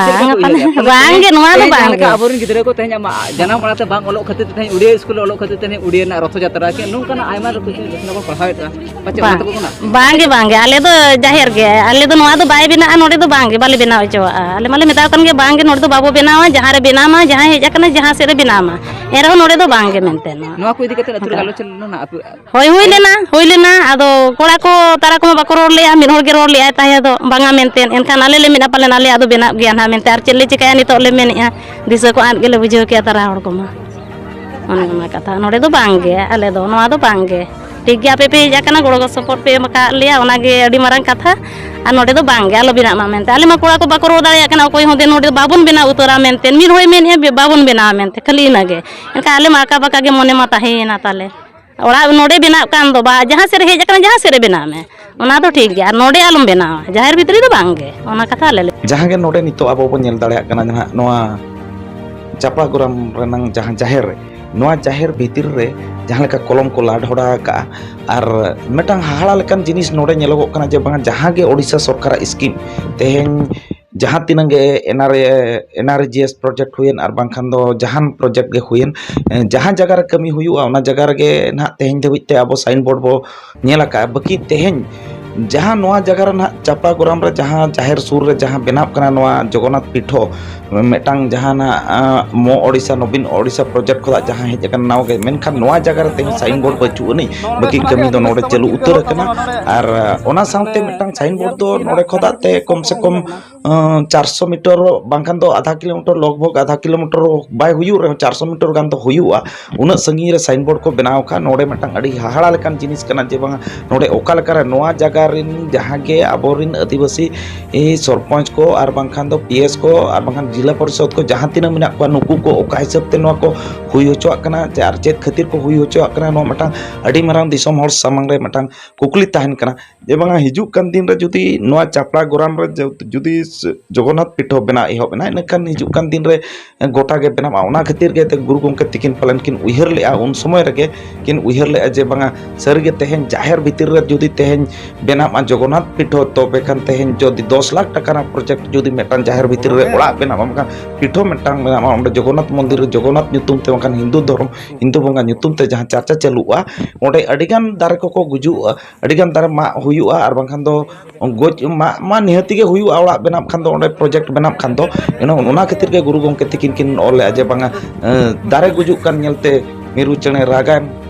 ᱪᱮᱫ ᱞᱮᱠᱟ ᱵᱟᱝ, ᱯᱮ ᱩᱭᱦᱟᱹᱨᱮᱫᱼᱟ? ᱯᱟᱞᱮ ᱵᱟᱝ ᱜᱮ, ᱱᱚᱣᱟ ᱫᱚ ᱛᱮᱦᱮᱧ ᱵᱟᱝ ᱡᱟᱦᱟᱸ ᱞᱮᱠᱟ ᱜᱮ᱾ ᱟᱵᱚᱨᱮᱱ ᱜᱤᱫᱽᱨᱟᱹ ᱠᱚ ᱛᱮᱦᱮᱧ ᱟᱢᱟᱜ ᱡᱟᱱᱟᱢ ᱟᱲᱟᱝ ᱛᱮ ᱵᱟᱝ ᱚᱞᱚᱜ ᱠᱷᱟᱹᱛᱤᱨ ᱛᱮ ᱛᱮᱦᱮᱧ ᱩᱲᱤᱭᱟ ᱥᱠᱩᱞ ᱨᱮ ᱚᱞᱚᱜ ᱠᱷᱟᱹᱛᱤᱨ ᱛᱮ ᱛᱮᱦᱮᱧ ᱩᱲᱤᱭᱟ ᱨᱮᱱᱟᱜ ᱨᱚᱛᱷᱚ ᱡᱟᱛᱨᱟ ᱠᱤ ᱱᱚᱝᱠᱟᱱᱟᱜ ᱟᱭᱢᱟ ᱨᱚᱠᱚᱢ ᱪᱮᱫ ᱞᱮᱠᱟ ᱠᱚ ᱯᱟᱲᱦᱟᱣᱮᱫᱼᱟ? ᱯᱟᱪᱮᱫ ᱚᱱᱟ ᱵᱟᱝ, ᱛᱮᱠᱚ ᱠᱟᱱᱟ? ᱵᱟᱝ ᱜᱮ, ᱵᱟᱝ ᱜᱮ, ᱟᱞᱮ ᱫᱚ ᱡᱟᱦᱮᱨ ᱜᱮ, ᱟᱞᱮ ᱫᱚ ᱱᱚᱣᱟ ᱫᱚ ᱵᱟᱭ ᱵᱮᱱᱟᱜᱼᱟ, ᱱᱚᱰᱮ ᱫᱚ ᱵᱟᱝ ᱜᱮ, ᱵᱟᱞᱮ ᱵᱮᱱᱟᱣ ᱦᱚᱪᱚᱣᱟᱜᱼᱟ᱾ ᱟᱞᱮ ᱢᱟᱞᱮ ᱢᱮᱛᱟᱣ ᱠᱟᱱ ᱜᱮ, ᱵᱟᱝ ᱜᱮ, ᱱᱚᱰᱮ ᱫᱚ ᱵᱟᱵᱚ ᱵᱮᱱᱟᱣᱟ, ᱡᱟᱦᱟᱸ ᱨᱮ ᱵᱮᱱᱟᱣ ᱢᱟ, ᱡᱟᱦᱟᱸᱭ ᱦᱮᱡ ᱟᱠᱟᱱᱟ, ᱡᱟᱦᱟᱸ ᱥᱮᱫ ᱨᱮ ᱵᱮᱱᱟᱣ ᱢᱟ, ᱮᱱ ᱨᱮᱦᱚᱸ ᱱᱚᱰᱮ ᱫᱚ ᱵᱟᱝ ᱜᱮ ᱢᱮᱱᱛᱮ ᱱᱚᱣᱟ᱾ ᱱᱚᱣᱟ ᱠᱚ ᱤᱫᱤ ᱠᱟᱛᱮ ᱟᱹᱛᱩ ᱨᱮ ᱦᱮᱸ᱾ ᱜᱟᱞᱚᱪ ᱞᱮᱱᱟ ᱟᱹᱛᱩ? ᱦᱳᱭ, ᱦᱩᱭ ᱞᱮᱱᱟ, ᱦᱩᱭ ᱞᱮᱱᱟ᱾ ᱟᱫᱚ ᱠᱚᱲᱟ ᱠᱚ ᱛᱟᱨᱟ ᱠᱚᱢᱟ ᱵᱟᱠᱚ ᱨᱚᱲ ᱞᱮᱜᱼᱟ, ᱢᱤᱫ ᱦᱚᱲ ᱜᱮ ᱨᱚᱲ ᱞᱮᱜᱼᱟᱭ ᱛᱟᱦᱮᱸ ᱫᱚ, ᱵᱟᱝᱟ ᱢᱮᱱᱛᱮ᱾ ᱮᱱᱠᱷᱟᱱ ᱟᱞᱮ ᱞᱮ ᱢᱮᱱᱟ, ᱯᱟᱞᱮᱱ ᱟᱞᱮᱭᱟᱜ ᱫᱚ ᱵᱮᱱᱟᱜ ᱜᱮᱭᱟ ᱱᱟᱦᱟᱜ ᱢᱮᱱᱛᱮ᱾ ᱟᱨ ᱪᱮᱫ ᱞᱮ ᱪᱤᱠᱟᱹᱭᱟ ᱱᱤᱛᱚᱜ ᱞᱮ ᱢᱮᱱᱮᱜᱼᱟ, ᱫᱤᱥᱟᱹ ᱠᱚ ᱟᱫ ᱜᱮᱞᱮ ᱵᱩᱡᱷᱟᱹᱣ ᱠᱮᱜᱼᱟ ᱛᱟᱨᱟ ᱦᱚᱲ ᱠᱚᱢᱟ᱾ ᱚᱱᱮ ᱚᱱᱟ ᱠᱟᱛᱷᱟ, ᱱᱚᱰᱮ ᱫᱚ ᱵᱟᱝ ᱜᱮ, ᱟᱞᱮ ᱫᱚ ᱱᱚᱣᱟ ᱫᱚ ᱵᱟᱝ ᱜᱮ᱾ ᱴᱷᱤᱠ ᱜᱮᱭᱟ, ᱟᱯᱮ ᱯᱮ ᱦᱮᱡ ᱟᱠᱟᱱᱟ, ᱜᱚᱲᱚ ᱥᱚᱯᱚᱦᱚᱫ ᱯᱮ ᱮᱢ ᱟᱠᱟᱫ ᱞᱮᱭᱟ, ᱚᱱᱟᱜᱮ ᱟᱹᱰᱤ ᱢᱟᱨᱟᱝ ᱠᱟᱛᱷᱟ᱾ ᱟᱨ ᱱᱚᱰᱮ ᱫᱚ ᱵᱟᱝ ᱜᱮ, ᱟᱞᱚ ᱵᱮᱱᱟᱜ ᱢᱟ ᱢᱮᱱᱛᱮ᱾ ᱟᱞᱮ ᱢᱟ ᱠᱚᱲᱟ ᱠᱚ ᱵᱟᱠᱚ ᱨᱚᱲ ᱫᱟᱲᱮᱭᱟᱜ ᱠᱟᱱᱟ, ᱚᱠᱚᱭ ᱦᱚᱸ ᱫᱮ ᱱᱚᱰᱮ ᱫᱚ ᱵᱟᱵᱚᱱ ᱵᱮᱱᱟᱣ ᱩᱛᱟᱹᱨᱟ ᱢᱮᱱᱛᱮ᱾ ᱢᱤᱫ ᱦᱚᱲᱮ ᱢᱮᱱᱮᱫᱼᱟ, ᱵᱮ-, ᱵᱟᱵᱚᱱ ᱵᱮᱱᱟᱣᱟ ᱢᱮᱱᱛᱮ, ᱠᱷᱟᱹᱞᱤ ᱤᱱᱟᱹᱜᱮ᱾ ᱮᱱᱠᱷᱟᱱ ᱟᱞᱮ ᱢᱟ ᱟᱠᱟ ᱵᱟᱠᱟ ᱜᱮ ᱢᱚᱱᱮ ᱢᱟ ᱛᱟᱦᱮᱸᱭᱮᱱᱟ ᱛᱟᱞᱮ᱾ ᱚᱲᱟᱜ ᱱᱚᱰᱮ ᱵᱮᱱᱟᱜ ᱠᱟᱱ ᱫᱚ ᱵᱟ, ᱡᱟᱦᱟᱸ ᱥᱮᱫ ᱨᱮ ᱦᱮᱡ ᱟᱠᱟᱱᱟ, ᱡᱟᱦᱟᱸ ᱥᱮᱫ ᱨᱮ ᱵᱮᱱᱟᱣ ᱢᱮ, ᱚᱱᱟ ᱫᱚ ᱴᱷᱤᱠ ᱜᱮᱭᱟ᱾ ᱟᱨ ᱱᱚᱰᱮ ᱟᱞᱚᱢ ᱵᱮᱱᱟᱣᱟ, ᱡᱟᱦᱮᱨ ᱵᱷᱤᱛᱨᱤ ᱫᱚ ᱵᱟᱝ ᱜᱮ, ᱚᱱᱟ ᱠᱟᱛᱷᱟ ᱟᱞᱮ ᱞᱮ ᱡᱟᱦᱟᱸ ᱜᱮ ᱱᱚᱰᱮ ᱱᱤᱛᱚᱜ ᱟᱵᱚ ᱵᱚᱱ ᱧᱮᱞ ᱫᱟᱲᱮᱭᱟᱜ ᱠᱟᱱᱟ, ᱡᱟᱦᱟᱸ ᱱᱚᱣᱟ ᱪᱟᱯᱟ ᱜᱚᱨᱟᱢ ᱨᱮᱱᱟᱝ ᱡᱟᱦᱟᱸ ᱡᱟᱦᱮᱨ ᱨᱮ, ᱱᱚᱣᱟ ᱡᱟᱦᱮᱨ ᱵᱷᱤᱛᱤᱨ ᱨᱮ ᱡᱟᱦᱟᱸ ᱞᱮᱠᱟ ᱠᱚᱞᱚᱢ ᱠᱚ ᱞᱟ ᱰᱷᱚᱲᱟ ᱟᱠᱟᱜᱼᱟ, ᱟᱨ ᱢᱤᱫᱴᱟᱝ ᱦᱟᱦᱟᱲᱟ ᱞᱮᱠᱟᱱ ᱡᱤᱱᱤᱥ ᱱᱚᱰᱮ ᱧᱮᱞᱚᱜᱚᱜ ᱠᱟᱱᱟ ᱡᱮ ᱵᱟᱝᱟ, ᱡᱟᱦᱟᱸ ᱜᱮ ᱳᱰᱤᱥᱟ ᱥᱚᱨᱠᱟᱨᱟᱜ ᱥᱠᱤᱢ, ᱛᱮᱦᱮᱧ ᱡᱟᱦᱟᱸ ᱛᱤᱱᱟᱹᱜ ᱜᱮ ᱮᱱ ᱟᱨ ᱮ, ᱮᱱ ᱟᱨ ᱡᱤ ᱮᱥ ᱯᱨᱚᱡᱮᱠᱴ ᱦᱩᱭᱮᱱ ᱟᱨ ᱵᱟᱝᱠᱷᱟᱱ ᱫᱚ ᱡᱟᱦᱟᱱ ᱯᱨᱚᱡᱮᱠᱴ ᱜᱮ ᱦᱩᱭᱮᱱ, ᱮ, ᱡᱟᱦᱟᱸ ᱡᱟᱭᱜᱟ ᱨᱮ ᱠᱟᱹᱢᱤ ᱦᱩᱭᱩᱜᱼᱟ, ᱚᱱᱟ ᱡᱟᱭᱜᱟ ᱨᱮᱜᱮ ᱱᱟᱦᱟᱜ ᱛᱮᱦᱮᱧ ᱫᱷᱟᱹᱵᱤᱡ ᱛᱮ ᱟᱵᱚ ᱥᱟᱭᱤᱱ ᱵᱳᱨᱰ ᱵᱚ ᱧᱮᱞ ᱟᱠᱟᱫᱼᱟ᱾ ᱵᱟᱹᱠᱤ ᱛᱮᱦᱮᱧ ᱡᱟᱦᱟᱸ ᱱᱚᱣᱟ ᱡᱟᱭᱜᱟ ᱨᱮ ᱱᱟᱦᱟᱜ ᱪᱟᱯᱲᱟ ᱜᱚᱨᱟᱢ ᱨᱮ ᱡᱟᱦᱟᱸ ᱡᱟᱦᱮᱨ ᱥᱩᱨ ᱨᱮ ᱡᱟᱦᱟᱸ ᱵᱮᱱᱟᱣ ᱠᱟᱱᱟ ᱱᱚᱣᱟ ᱡᱚᱜᱚᱱᱱᱟᱛᱷ ᱯᱤᱴᱷᱚ, ᱢᱤᱫᱴᱟᱝ ᱡᱟᱦᱟᱱᱟᱜ, ᱟᱸ, ᱢᱚ ᱳᱰᱤᱥᱟ, ᱱᱚᱵᱤᱱ ᱳᱰᱤᱥᱟ ᱯᱨᱚᱡᱮᱠᱴ ᱠᱷᱚᱱᱟᱜ ᱡᱟᱦᱟᱸ ᱦᱮᱡ ᱟᱠᱟᱱᱟ ᱱᱟᱣᱟ ᱜᱮ, ᱢᱮᱱᱠᱷᱟᱱ ᱱᱚᱣᱟ ᱡᱟᱭᱜᱟ ᱨᱮ ᱛᱮᱦᱮᱧ ᱥᱟᱭᱤᱱ ᱵᱳᱨᱰ ᱵᱟᱹᱪᱩᱜ ᱟᱹᱱᱤᱡ, ᱵᱟᱹᱠᱤ ᱠᱟᱹᱢᱤ ᱫᱚ ᱱᱚᱰᱮ ᱪᱟᱹᱞᱩ ᱩᱛᱟᱹᱨ ᱟᱠᱟᱱᱟ᱾ ᱟᱨ, ᱟᱸ, ᱚᱱᱟ ᱥᱟᱶᱛᱮ ᱢᱤᱫᱴᱟᱝ ᱥᱟᱭᱤᱱ ᱵᱳᱨᱰ ᱫᱚ ᱱᱚᱰᱮ ᱠᱷᱚᱱᱟᱜ ᱛᱮ ᱠᱚᱢ ᱥᱮ ᱠᱚᱢ, ᱟᱸ, ᱪᱟᱨᱥᱚ ᱢᱤᱴᱟᱨ ᱵᱟᱝᱠᱷᱟᱱ ᱫᱚ ᱟᱫᱷᱟ ᱠᱤᱞᱳᱢᱤᱴᱟᱨ, ᱞᱚᱜᱽ ᱵᱷᱚᱜᱽ ᱟᱫᱷᱟ ᱠᱤᱞᱳᱢᱤᱴᱟᱨ ᱵᱟᱭ ᱦᱩᱭᱩᱜ ᱨᱮᱦᱚᱸ ᱪᱟᱨᱥᱚ ᱢᱤᱴᱟᱨ ᱜᱟᱱ ᱫᱚ ᱦᱩᱭᱩᱜᱼᱟ᱾ ᱩᱱᱟᱹᱜ ᱥᱟᱺᱜᱤᱧ ᱨᱮ ᱥᱟᱭᱤᱱ ᱵᱳᱨᱰ ᱠᱚ ᱵᱮᱱᱟᱣ ᱟᱠᱟᱫ, ᱱᱚᱰᱮ ᱢᱤᱫᱴᱟᱝ ᱟᱹᱰᱤ ᱦᱟᱦᱟᱲᱟ ᱞᱮᱠᱟᱱ ᱡᱤᱱᱤᱥ ᱠᱟᱱᱟ ᱡᱮ ᱵᱟᱝᱟ ᱱᱚᱰᱮ ᱚᱠᱟ ᱞᱮᱠᱟᱨᱮ ᱱᱚᱣᱟ ᱡᱟᱭᱜᱟ ᱨᱤᱱ ᱡᱟᱦᱟᱸ ᱜᱮ ᱟᱵᱚᱨᱤᱱ ᱟᱹᱫᱤᱵᱟᱹᱥᱤ ᱥᱚᱨᱯᱚᱧᱪ ᱠᱚ ᱟᱨ ᱵᱟᱝᱠᱷᱟᱱ ᱫᱚ ᱯᱤ ᱮᱥ ᱠᱚ ᱟᱨ ᱵᱟᱝᱠᱷᱟᱱ ᱡᱤᱞᱟ ᱯᱚᱨᱤᱥᱚᱫᱽ ᱠᱚ ᱡᱟᱦᱟᱸ ᱛᱤᱱᱟᱹᱜ ᱢᱮᱱᱟᱜ ᱠᱚᱣᱟ, ᱱᱩᱠᱩ ᱠᱚ ᱚᱠᱟ ᱦᱤᱥᱟᱹᱵ ᱛᱮ ᱱᱚᱣᱟ ᱠᱚ ᱦᱩᱭ ᱦᱚᱪᱚᱣᱟᱜ ᱠᱟᱱᱟ, ᱪᱮ ᱟᱨ ᱪᱮᱫ ᱠᱷᱟᱹᱛᱤᱨ ᱠᱚ ᱦᱩᱭ ᱦᱚᱪᱚᱣᱟᱜ ᱠᱟᱱᱟ, ᱱᱚᱣᱟ ᱢᱤᱫᱴᱟᱝ ᱟᱹᱰᱤ ᱢᱟᱨᱟᱝ ᱫᱤᱥᱚᱢ ᱦᱚᱲ ᱥᱟᱢᱟᱝ ᱨᱮ ᱢᱤᱫᱴᱟᱝ ᱠᱩᱠᱞᱤ ᱛᱟᱦᱮᱱ ᱠᱟᱱᱟ᱾ ᱡᱮ ᱵᱟᱝᱟ, ᱦᱤᱡᱩᱜ ᱠᱟᱱ ᱫᱤᱱ ᱨᱮ ᱡᱩᱫᱤ ᱱᱚᱣᱟ ᱪᱟᱯᱲᱟ ᱜᱚᱨᱟᱢ ᱨᱮ ᱡᱩ-, ᱡᱩᱫᱤ ᱥ-, ᱡᱚᱜᱚᱱᱱᱟᱛᱷ ᱯᱤᱴᱷᱟᱹ ᱵᱮᱱᱟᱣ ᱮᱦᱚᱵ ᱮᱱᱟ, ᱤᱱᱟᱹᱠᱷᱟᱱ ᱦᱤᱡᱩᱜ ᱠᱟᱱ ᱫᱤᱱ ᱨᱮ ᱜᱚᱴᱟ ᱜᱮ ᱵᱮᱱᱟᱜᱼᱟ᱾ ᱚᱱᱟ ᱠᱷᱟᱹᱛᱤᱨ ᱜᱮ ᱛᱮ ᱜᱩᱨᱩ ᱜᱚᱢᱠᱮ ᱛᱤᱠᱤᱱ ᱯᱟᱞᱮᱱ ᱠᱤᱱ ᱩᱭᱦᱟᱹᱨ ᱞᱮᱜᱼᱟ, ᱩᱱ ᱥᱚᱢᱚᱭ ᱨᱮᱜᱮ ᱠᱤᱱ ᱩᱭᱦᱟᱹᱨ ᱞᱮᱜᱼᱟ ᱡᱮ ᱵᱟᱝᱟ, ᱥᱟᱹᱨᱤᱜᱮ ᱛᱮᱦᱮᱧ ᱡᱟᱦᱮᱨ ᱵᱷᱤᱛᱤᱨ ᱨᱮ ᱡᱩᱫᱤ ᱛᱮᱦᱮᱧ ᱵᱮᱱᱟᱜᱼᱟ ᱡᱚᱜᱚᱱᱱᱟᱛᱷ ᱯᱤᱴᱷᱟᱹ, ᱛᱚᱵᱮ ᱠᱷᱟᱱ ᱛᱮᱦᱮᱧ ᱡᱩᱫᱤ ᱫᱚᱥ ᱞᱟᱠᱷ ᱴᱟᱠᱟ ᱨᱮᱱᱟᱜ ᱯᱨᱚᱡᱮᱠᱴ ᱡᱩᱫᱤ ᱢᱤᱫᱴᱟᱝ ᱡᱟᱦᱮᱨ ᱵᱷᱤᱛᱤᱨ ᱨᱮ ᱚᱲᱟᱜ ᱵᱮᱱᱟᱜᱼᱟ, ᱵᱟᱝᱠᱷᱟᱱ ᱯᱤᱴᱷᱟᱹ ᱢᱤᱫᱴᱟᱝ ᱵᱮᱱᱟᱜᱼᱟ, ᱚᱸᱰᱮ ᱡᱚᱜᱚᱱᱱᱟᱛᱷ ᱢᱚᱱᱫᱤᱨ ᱨᱮ ᱡᱚᱜᱚᱱᱱᱟᱛᱷ ᱧᱩᱛᱩᱢ ᱛᱮ, ᱵᱟᱝᱠᱷᱟᱱ ᱦᱤᱱᱫᱩ ᱫᱷᱚᱨᱚᱢ, ᱦᱤᱱᱫᱩ ᱵᱚᱸᱜᱟ ᱧᱩᱛᱩᱢ ᱛᱮ ᱡᱟᱦᱟᱸ ᱪᱟᱨᱪᱟ ᱪᱟᱹᱞᱩᱜᱼᱟ, ᱚᱸᱰᱮ ᱟᱹᱰᱤᱜᱟᱱ ᱫᱟᱨᱮ ᱠᱚᱠᱚ ᱜᱩᱡᱩᱜᱼᱟ, ᱟᱹᱰᱤᱜᱟᱱ ᱫᱟᱨᱮ ᱢᱟᱜ ᱦᱩᱭᱩᱜᱼᱟ, ᱟᱨ ᱵᱟᱝᱠᱷᱟᱱ ᱫᱚ ᱜᱚᱡ ᱢᱟᱜ ᱢᱟ ᱱᱤᱦᱟᱹᱛᱤ ᱜᱮ ᱦᱩᱭᱩᱜᱼᱟ᱾ ᱚᱲᱟᱜ ᱵᱮᱱᱟᱜ ᱠᱷᱟᱱ ᱫᱚ, ᱚᱸᱰᱮ ᱯᱨᱚᱡᱮᱠᱴ ᱵᱮᱱᱟᱜ ᱠᱷᱟᱱ ᱫᱚ, ᱚᱱᱟ ᱚᱱᱟ ᱠᱷᱟᱹᱛᱤᱨ ᱜᱮ ᱜᱩᱨᱩ ᱜᱚᱢᱠᱮ ᱛᱤᱠᱤᱱ ᱠᱤᱱ ᱚᱞ ᱞᱮᱜᱼᱟ ᱡᱮ ᱵᱟᱝᱟ, ᱮᱸ, ᱫᱟᱨᱮ ᱜᱩᱡᱩᱜ ᱠᱟᱱ ᱧᱮᱞᱛᱮ ᱢᱤᱨᱩ ᱪᱮᱬᱮ ᱨᱟᱜᱟᱭ,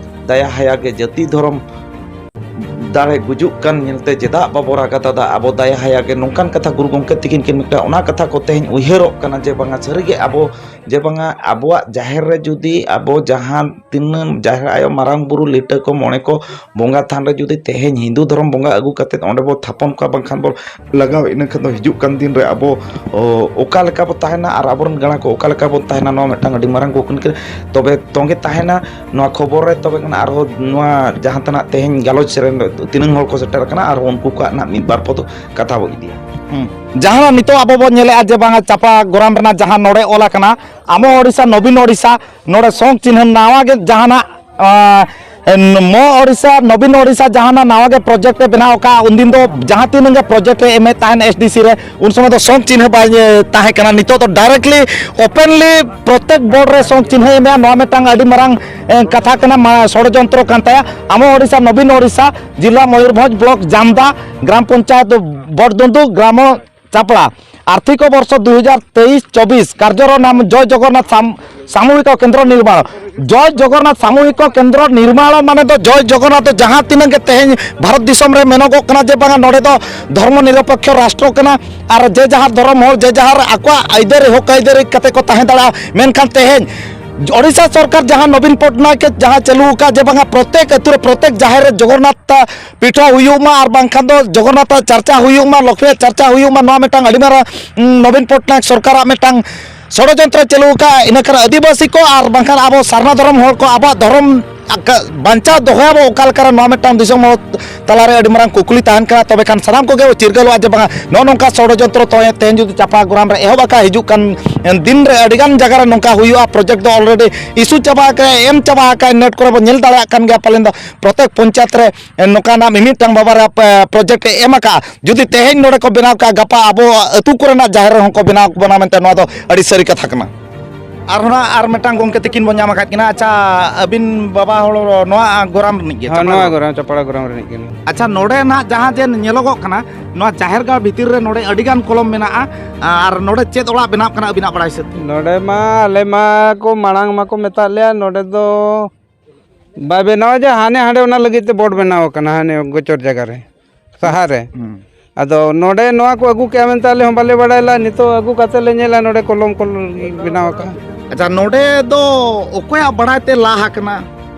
ᱫᱟᱭᱟ ᱦᱟᱭᱟ ᱜᱮ ᱡᱟᱹᱛᱤ ᱫᱷᱚᱨᱚᱢ, ᱫᱟᱲᱮ ᱜᱩᱡᱩᱜ ᱠᱟᱱ ᱧᱮᱞᱛᱮ ᱪᱮᱫᱟᱜ ᱵᱟᱵᱚ ᱨᱟᱜᱟ ᱫᱟᱫᱟ, ᱟᱵᱚ ᱫᱟᱭᱟ ᱦᱟᱭᱟ ᱜᱮ, ᱱᱚᱝᱠᱟᱱ ᱠᱟᱛᱷᱟ ᱜᱩᱨᱩ ᱜᱚᱢᱠᱮ ᱛᱤᱠᱤᱱ ᱠᱤᱱ ᱢᱤᱫᱴᱟᱝ ᱚᱱᱟ ᱠᱟᱛᱷᱟ ᱠᱚ ᱛᱮᱦᱮᱧ ᱩᱭᱦᱟᱹᱨᱚᱜ ᱠᱟᱱᱟ ᱡᱮ ᱵᱟᱝᱟ, ᱥᱟᱹᱨᱤᱜᱮ ᱟᱵᱚ ᱡᱮ ᱵᱟᱝᱟ, ᱟᱵᱚᱣᱟᱜ ᱡᱟᱦᱮᱨ ᱨᱮ ᱡᱩᱫᱤ ᱟᱵᱚ ᱡᱟᱦᱟᱸ ᱛᱤᱱᱟᱹᱜ ᱡᱟᱦᱮᱨ ᱟᱭᱳ, ᱢᱟᱨᱟᱝ ᱵᱩᱨᱩ, ᱞᱤᱴᱟᱹ ᱠᱚ, ᱢᱚᱬᱮ ᱠᱚ ᱵᱚᱸᱜᱟ ᱛᱷᱟᱱ ᱨᱮ ᱡᱩᱫᱤ ᱛᱮᱦᱮᱧ ᱦᱤᱱᱫᱩ ᱫᱷᱚᱨᱚᱢ ᱵᱚᱸᱜᱟ ᱟᱹᱜᱩ ᱠᱟᱛᱮᱫ ᱚᱸᱰᱮ ᱵᱚ ᱛᱷᱟᱯᱚᱱ ᱠᱚᱣᱟ, ᱵᱟᱝᱠᱷᱟᱱ ᱵᱚ ᱞᱟᱜᱟᱣ, ᱤᱱᱟᱹ ᱠᱷᱟᱱ ᱫᱚ ᱦᱤᱡᱩᱜ ᱠᱟᱱ ᱫᱤᱱ ᱨᱮ ᱟᱵᱚ, ᱚ, ᱚᱠᱟ ᱞᱮᱠᱟ ᱵᱚ ᱛᱟᱦᱮᱱᱟ ᱟᱨ ᱟᱵᱚᱨᱮᱱ ᱜᱟᱬᱟ ᱠᱚ ᱚᱠᱟ ᱞᱮᱠᱟ ᱵᱚ ᱛᱟᱦᱮᱱᱟ, ᱱᱚᱣᱟ ᱢᱤᱫᱴᱟᱝ ᱟᱹᱰᱤ ᱢᱟᱨᱟᱝ ᱠᱩᱠᱞᱤ ᱠᱟᱱᱟ᱾ ᱛᱚᱵᱮ ᱛᱚᱸᱜᱮ ᱛᱟᱦᱮᱱᱟ ᱱᱚᱣᱟ ᱠᱷᱚᱵᱚᱨ ᱨᱮ᱾ ᱛᱚᱵᱮ ᱠᱷᱟᱱ ᱟᱨᱦᱚᱸ ᱱᱚᱣᱟ ᱡᱟᱦᱟᱸ ᱛᱮᱱᱟᱜ ᱛᱮᱦᱮᱧ ᱜᱟᱞᱚᱪ ᱨᱮ ᱛᱤᱱᱟᱹᱝ ᱦᱚᱲ ᱠᱚ ᱥᱮᱴᱮᱨ ᱟᱠᱟᱱᱟ, ᱟᱨᱦᱚᱸ ᱩᱱᱠᱩ ᱠᱚᱣᱟᱜ ᱱᱟᱜ ᱢᱤᱫ ᱵᱟᱨ ᱯᱚᱫ ᱠᱟᱛᱷᱟ ᱵᱚ ᱤᱫᱤᱭᱟ᱾ ᱦᱩᱸ᱾ ᱡᱟᱦᱟᱸ ᱱᱤᱛᱚᱜ ᱟᱵᱚ ᱵᱚᱱ ᱧᱮᱞᱮᱜᱼᱟ ᱡᱮ ᱵᱟᱝᱟ, ᱪᱟᱯᱟ ᱜᱚᱨᱟᱢ ᱨᱮᱱᱟᱜ ᱡᱟᱦᱟᱸ ᱱᱚᱰᱮ ᱚᱞ ᱟᱠᱟᱱᱟ, ᱟᱢᱚ ᱳᱰᱤᱥᱟ, ᱱᱚᱵᱤᱱ ᱳᱰᱤᱥᱟ, ᱱᱚᱰᱮ ᱥᱚᱝ ᱪᱤᱱᱦᱟᱹ ᱱᱟᱣᱟ ᱜᱮ ᱡᱟᱦᱟᱱᱟᱜ, ᱟᱸ, ᱢᱚ ᱳᱰᱤᱥᱟ, ᱱᱚᱵᱤᱱ ᱳᱰᱤᱥᱟ ᱡᱟᱦᱟᱱᱟᱜ ᱱᱟᱣᱟ ᱜᱮ ᱯᱨᱚᱡᱮᱠᱴ ᱮ ᱵᱮᱱᱟᱣ ᱟᱠᱟᱫᱼᱟ, ᱩᱱᱫᱤᱱ ᱫᱚ ᱡᱟᱦᱟᱸ ᱛᱤᱱᱟᱹᱜ ᱜᱮ ᱯᱨᱚᱡᱮᱠᱴ ᱮ ᱮᱢᱮᱫ ᱛᱟᱦᱮᱱ ᱮᱥ ᱰᱤ ᱥᱤ ᱨᱮ, ᱩᱱ ᱥᱚᱢᱚᱭ ᱫᱚ ᱥᱚᱝ ᱪᱤᱱᱦᱟᱹ ᱵᱟᱭ, ᱮ, ᱛᱟᱦᱮᱸ ᱠᱟᱱᱟ᱾ ᱱᱤᱛᱚᱜ ᱫᱚ ᱰᱟᱭᱨᱮᱠᱴᱞᱤ ᱳᱯᱮᱱᱞᱤ ᱯᱨᱚᱛᱮᱠ ᱵᱳᱨᱰ ᱨᱮ ᱥᱚᱝ ᱪᱤᱱᱦᱟᱹ ᱮᱢᱮᱜᱼᱟ᱾ ᱱᱚᱣᱟ ᱢᱤᱫᱴᱟᱝ ᱟᱹᱰᱤ ᱢᱟᱨᱟᱝ, ᱮ, ᱠᱟᱛᱷᱟ ᱠᱟᱱᱟ, ᱢᱟ-, ᱥᱚᱲᱚᱡᱚᱱᱛᱨᱚ ᱠᱟᱱ ᱛᱟᱭᱟ᱾ ᱟᱢᱚ ᱳᱰᱤᱥᱟ, ᱱᱚᱵᱤᱱ ᱳᱰᱤᱥᱟ, ᱡᱮᱞᱟ ᱢᱚᱭᱩᱨᱵᱷᱚᱸᱡᱽ, ᱵᱞᱚᱠ ᱡᱟᱢᱫᱟ, ᱜᱨᱟᱢ ᱯᱚᱧᱪᱟᱭᱮᱛ ᱵᱚᱲᱫᱩᱸᱫᱩ, ᱜᱨᱟᱢᱚ ᱪᱟᱯᱲᱟ᱾ ᱟᱨᱛᱷᱤᱠ ᱵᱚᱨᱥᱚ ᱫᱩᱭ ᱦᱟᱡᱟᱨ ᱛᱮᱭᱤᱥ ᱪᱚᱵᱵᱤᱥ, ᱠᱟᱨᱡᱚᱨᱚ ᱱᱟᱢ ᱡᱚᱭ ᱡᱚᱜᱚᱱᱱᱟᱛᱷ ᱥᱟᱢ-, ᱥᱟᱢᱩᱦᱤᱠ ᱠᱮᱱᱫᱨᱚ ᱱᱤᱨᱢᱟᱬ᱾ ᱡᱚᱭ ᱡᱚᱜᱚᱱᱱᱟᱛᱷ ᱥᱟᱢᱩᱦᱤᱠ ᱠᱮᱱᱫᱨᱚ ᱱᱤᱨᱢᱟᱬ ᱢᱟᱱᱮ ᱫᱚ ᱡᱚᱭ ᱡᱚᱜᱚᱱᱱᱟᱛᱷ ᱫᱚ ᱡᱟᱦᱟᱸ ᱛᱤᱱᱟᱹᱜ ᱜᱮ ᱛᱮᱦᱮᱧ ᱵᱷᱟᱨᱚᱛ ᱫᱤᱥᱚᱢ ᱨᱮ ᱢᱮᱱᱚᱜᱚᱜ ᱠᱟᱱᱟ ᱡᱮ ᱵᱟᱝᱟ, ᱱᱚᱰᱮ ᱫᱚ ᱫᱷᱚᱨᱢᱚ ᱱᱤᱨᱚᱯᱮᱠᱠᱷᱚ ᱨᱟᱥᱴᱨᱚ ᱠᱟᱱᱟ, ᱟᱨ ᱡᱮ ᱡᱟᱦᱟᱸ ᱫᱷᱚᱨᱚᱢ ᱦᱚᱲ ᱡᱮ ᱡᱟᱦᱟᱸ ᱟᱠᱚᱣᱟᱜ ᱟᱹᱭᱫᱟᱹᱨᱤ ᱦᱚᱠ ᱟᱹᱭᱫᱟᱹᱨᱤ ᱠᱟᱛᱮ ᱠᱚ ᱛᱟᱦᱮᱸ ᱫᱟᱲᱮᱭᱟᱜᱼᱟ, ᱢᱮᱱᱠᱷᱟᱱ ᱛᱮᱦᱮᱧ ᱳᱰᱤᱥᱟ ᱥᱚᱨᱠᱟᱨ ᱡᱟᱦᱟᱸ ᱱᱚᱵᱤᱱ ᱯᱚᱴᱱᱟᱭᱮᱠ ᱮ ᱡᱟᱦᱟᱸ ᱪᱟᱹᱞᱩ ᱟᱠᱟᱫ, ᱡᱮ ᱵᱟᱝᱟ ᱯᱨᱚᱛᱮᱠ ᱟᱹᱛᱩ ᱨᱮ ᱯᱨᱚᱛᱮᱠ ᱡᱟᱦᱮᱨ ᱨᱮ ᱡᱚᱜᱚᱱᱱᱟᱛᱷ ᱯᱤᱴᱷᱟᱹ ᱦᱩᱭᱩᱜ ᱢᱟ, ᱟᱨ ᱵᱟᱝᱠᱷᱟᱱ ᱫᱚ ᱡᱚᱜᱚᱱᱱᱟᱛᱷ ᱟᱜ ᱪᱟᱨᱪᱟ ᱦᱩᱭᱩᱜ ᱢᱟ, ᱞᱚᱠᱷᱢᱤᱭᱟᱜ ᱪᱟᱨᱪᱟ ᱦᱩᱭᱩᱜ ᱢᱟ, ᱱᱚᱣᱟ ᱢᱤᱫᱴᱟᱝ ᱟᱹᱰᱤ ᱢᱟᱨᱟᱝ, ᱩᱸ, ᱱᱚᱵᱤᱱ ᱯᱚᱴᱱᱟᱭᱮᱠ ᱥᱚᱨᱠᱟᱨᱟᱜ ᱢᱤᱫᱴᱟᱝ ᱥᱚᱲᱚᱡᱚᱱᱛᱨᱚ ᱪᱟᱹᱞᱩ ᱟᱠᱟᱫ᱾ ᱤᱱᱟᱹ ᱠᱷᱟᱱ ᱟᱹᱫᱤᱵᱟᱹᱥᱤ ᱠᱚ ᱟᱨ ᱵᱟᱝᱠᱷᱟᱱ ᱟᱵᱚ ᱥᱟᱨᱱᱟ ᱫᱷᱚᱨᱚᱢ ᱦᱚᱲ ᱠᱚ ᱟᱵᱚᱣᱟᱜ ᱫᱷᱚᱨᱚᱢ ᱟᱠ-, ᱵᱟᱧᱪᱟᱣ ᱫᱚᱦᱚᱭᱟᱵᱚ ᱚᱠᱟ ᱞᱮᱠᱟᱨᱮ, ᱱᱚᱣᱟ ᱢᱤᱫᱴᱟᱝ ᱫᱤᱥᱚᱢ ᱦᱚᱲ ᱛᱟᱞᱟᱨᱮ ᱟᱹᱰᱤ ᱢᱟᱨᱟᱝ ᱠᱩᱠᱞᱤ ᱛᱟᱦᱮᱱ ᱠᱟᱱᱟ᱾ ᱛᱚᱵᱮ ᱠᱷᱟᱱ ᱥᱟᱱᱟᱢ ᱠᱚᱜᱮ ᱵᱚ ᱪᱤᱨᱜᱟᱹᱞᱚᱜᱼᱟ ᱡᱮ ᱵᱟᱝᱟ, ᱱᱚᱜᱼᱚ ᱱᱚᱝᱠᱟ ᱥᱚᱲᱚᱡᱚᱱᱛᱨᱚ ᱛᱚ-, ᱛᱮᱦᱮᱧ ᱡᱩᱫᱤ ᱪᱟᱯᱲᱟ ᱜᱚᱨᱟᱢ ᱨᱮ ᱮᱦᱚᱵ ᱟᱠᱟᱫ, ᱦᱤᱡᱩᱜ ᱠᱟᱱ ᱫᱤᱱ ᱨᱮ ᱟᱹᱰᱤᱜᱟᱱ ᱡᱟᱭᱜᱟ ᱨᱮ ᱱᱚᱝᱠᱟ ᱦᱩᱭᱩᱜᱼᱟ᱾ ᱯᱨᱚᱡᱮᱠᱴ ᱫᱚ ᱚᱞᱨᱮᱰᱤ ᱤᱥᱩ ᱪᱟᱵᱟ ᱟᱠᱟᱫ, ᱮᱢ ᱪᱟᱵᱟ ᱟᱠᱟᱫ, ᱱᱮᱴ ᱠᱚᱨᱮ ᱵᱚ ᱧᱮᱞ ᱫᱟᱲᱮᱭᱟᱜ ᱠᱟᱱ ᱜᱮᱭᱟ᱾ ᱯᱟᱞᱮᱱ ᱫᱚ ᱯᱨᱚᱛᱮᱠ ᱯᱚᱧᱪᱟᱭᱮᱛ ᱨᱮ ᱱᱚᱝᱠᱟᱱᱟᱜ ᱢᱤᱢᱤᱫᱴᱟᱝ ᱵᱟᱵᱟ ᱨᱮ, ᱮ, ᱯᱨᱚᱡᱮᱠᱴ ᱮ ᱮᱢ ᱟᱠᱟᱫᱼᱟ᱾ ᱡᱩᱫᱤ ᱛᱮᱦᱮᱧ ᱱᱚᱰᱮ ᱠᱚ ᱵᱮᱱᱟᱣ ᱠᱟᱜᱼᱟ, ᱜᱟᱯᱟ ᱟᱵᱚ ᱟᱹᱛᱩ ᱠᱚᱨᱮᱱᱟᱜ ᱡᱟᱦᱮᱨ ᱨᱮᱦᱚᱸ ᱠᱚ ᱵᱮᱱᱟᱣ ᱵᱚᱱᱟ ᱢᱮᱱᱛᱮ ᱱᱚᱣᱟ ᱫᱚ ᱟᱹᱰᱤ ᱥᱟᱹᱨᱤ ᱠᱟᱛᱷᱟ ᱠᱟᱱᱟ᱾ ᱟᱨᱦᱚᱸ ᱱᱟᱜ ᱟᱨ ᱢᱤᱫᱴᱟᱝ ᱜᱚᱢᱠᱮ ᱛᱤᱠᱤᱱ ᱵᱚᱱ ᱧᱟᱢ ᱟᱠᱟᱫ ᱠᱤᱱᱟ᱾ ᱟᱪᱪᱷᱟ, ᱟᱹᱵᱤᱱ ᱵᱟᱵᱟ ᱦᱚᱲ ᱱᱚᱣᱟ ᱜᱚᱨᱟᱢ ᱨᱤᱱᱤᱡ ᱜᱮ? ᱦᱮᱸ, ᱪᱟᱯᱲᱟ ᱱᱚᱣᱟ ᱜᱚᱨᱟᱢ᱾ ᱜᱚᱨᱟᱢ, ᱪᱟᱯᱲᱟ ᱜᱚᱨᱟᱢ ᱨᱤᱱᱤᱡ ᱠᱟᱱᱟᱹᱧ᱾ ᱟᱪᱪᱷᱟ, ᱱᱚᱰᱮ ᱱᱟᱜ ᱡᱟᱦᱟᱸ ᱡᱮ ᱧᱮᱞᱚᱜᱚᱜ ᱠᱟᱱᱟ, ᱱᱚᱣᱟ ᱡᱟᱦᱮᱨ ᱜᱟᱲ ᱵᱷᱤᱛᱤᱨ ᱨᱮ ᱱᱚᱰᱮ ᱟᱹᱰᱤᱜᱟᱱ ᱠᱚᱞᱚᱢ ᱢᱮᱱᱟᱜᱼᱟ, ᱟᱨ ᱱᱚᱰᱮ ᱪᱮᱫ ᱚᱲᱟᱜ ᱵᱮᱱᱟᱣ ᱠᱟᱱᱟ ᱟᱹᱵᱤᱱᱟᱜ ᱵᱟᱲᱟᱭ ᱦᱤᱥᱟᱹᱵ ᱛᱮ? ᱱᱚᱰᱮ ᱢᱟ ᱟᱞᱮ ᱢᱟ ᱠᱚ ᱢᱟᱲᱟᱝ ᱢᱟᱠᱚ ᱢᱮᱛᱟᱫ ᱞᱮᱭᱟ, ᱱᱚᱰᱮ ᱫᱚ ᱵᱟᱭ ᱵᱮᱱᱟᱣᱟ, ᱡᱮ ᱦᱟᱱᱮ ᱦᱟᱸᱰᱮ ᱚᱱᱟ ᱞᱟᱹᱜᱤᱫ ᱛᱮ ᱵᱳᱨᱰ ᱵᱮᱱᱟᱣ ᱟᱠᱟᱱᱟ, ᱦᱟᱱᱮ ᱜᱚᱪᱚᱨ ᱡᱟᱭᱜᱟ ᱨᱮ, ᱥᱟᱦᱟ ᱨᱮ᱾ ᱦᱩᱸ᱾ ᱟᱫᱚ ᱱᱚᱰᱮ ᱱᱚᱣᱟ ᱠᱚ ᱟᱹᱜᱩ ᱠᱮᱜᱼᱟ ᱢᱮᱱᱛᱮ ᱟᱞᱮ ᱦᱚᱸ ᱵᱟᱞᱮ ᱵᱟᱲᱟᱭ ᱞᱮᱫᱼᱟ᱾ ᱱᱤᱛᱚᱜ ᱟᱹᱜᱩ ᱠᱟᱛᱮ ᱞᱮ ᱧᱮᱞᱟ, ᱱᱚᱰᱮ ᱠᱚᱞᱚᱢ ᱠᱚ ᱵᱮᱱᱟᱣ ᱟᱠᱟᱫᱼᱟ᱾ ᱟᱪᱪᱷᱟ, ᱱᱚᱰᱮ ᱫᱚ ᱚᱠᱚᱭᱟᱜ ᱵᱟᱲᱟᱭ ᱛᱮ ᱞᱟ ᱟᱠᱟᱱᱟ?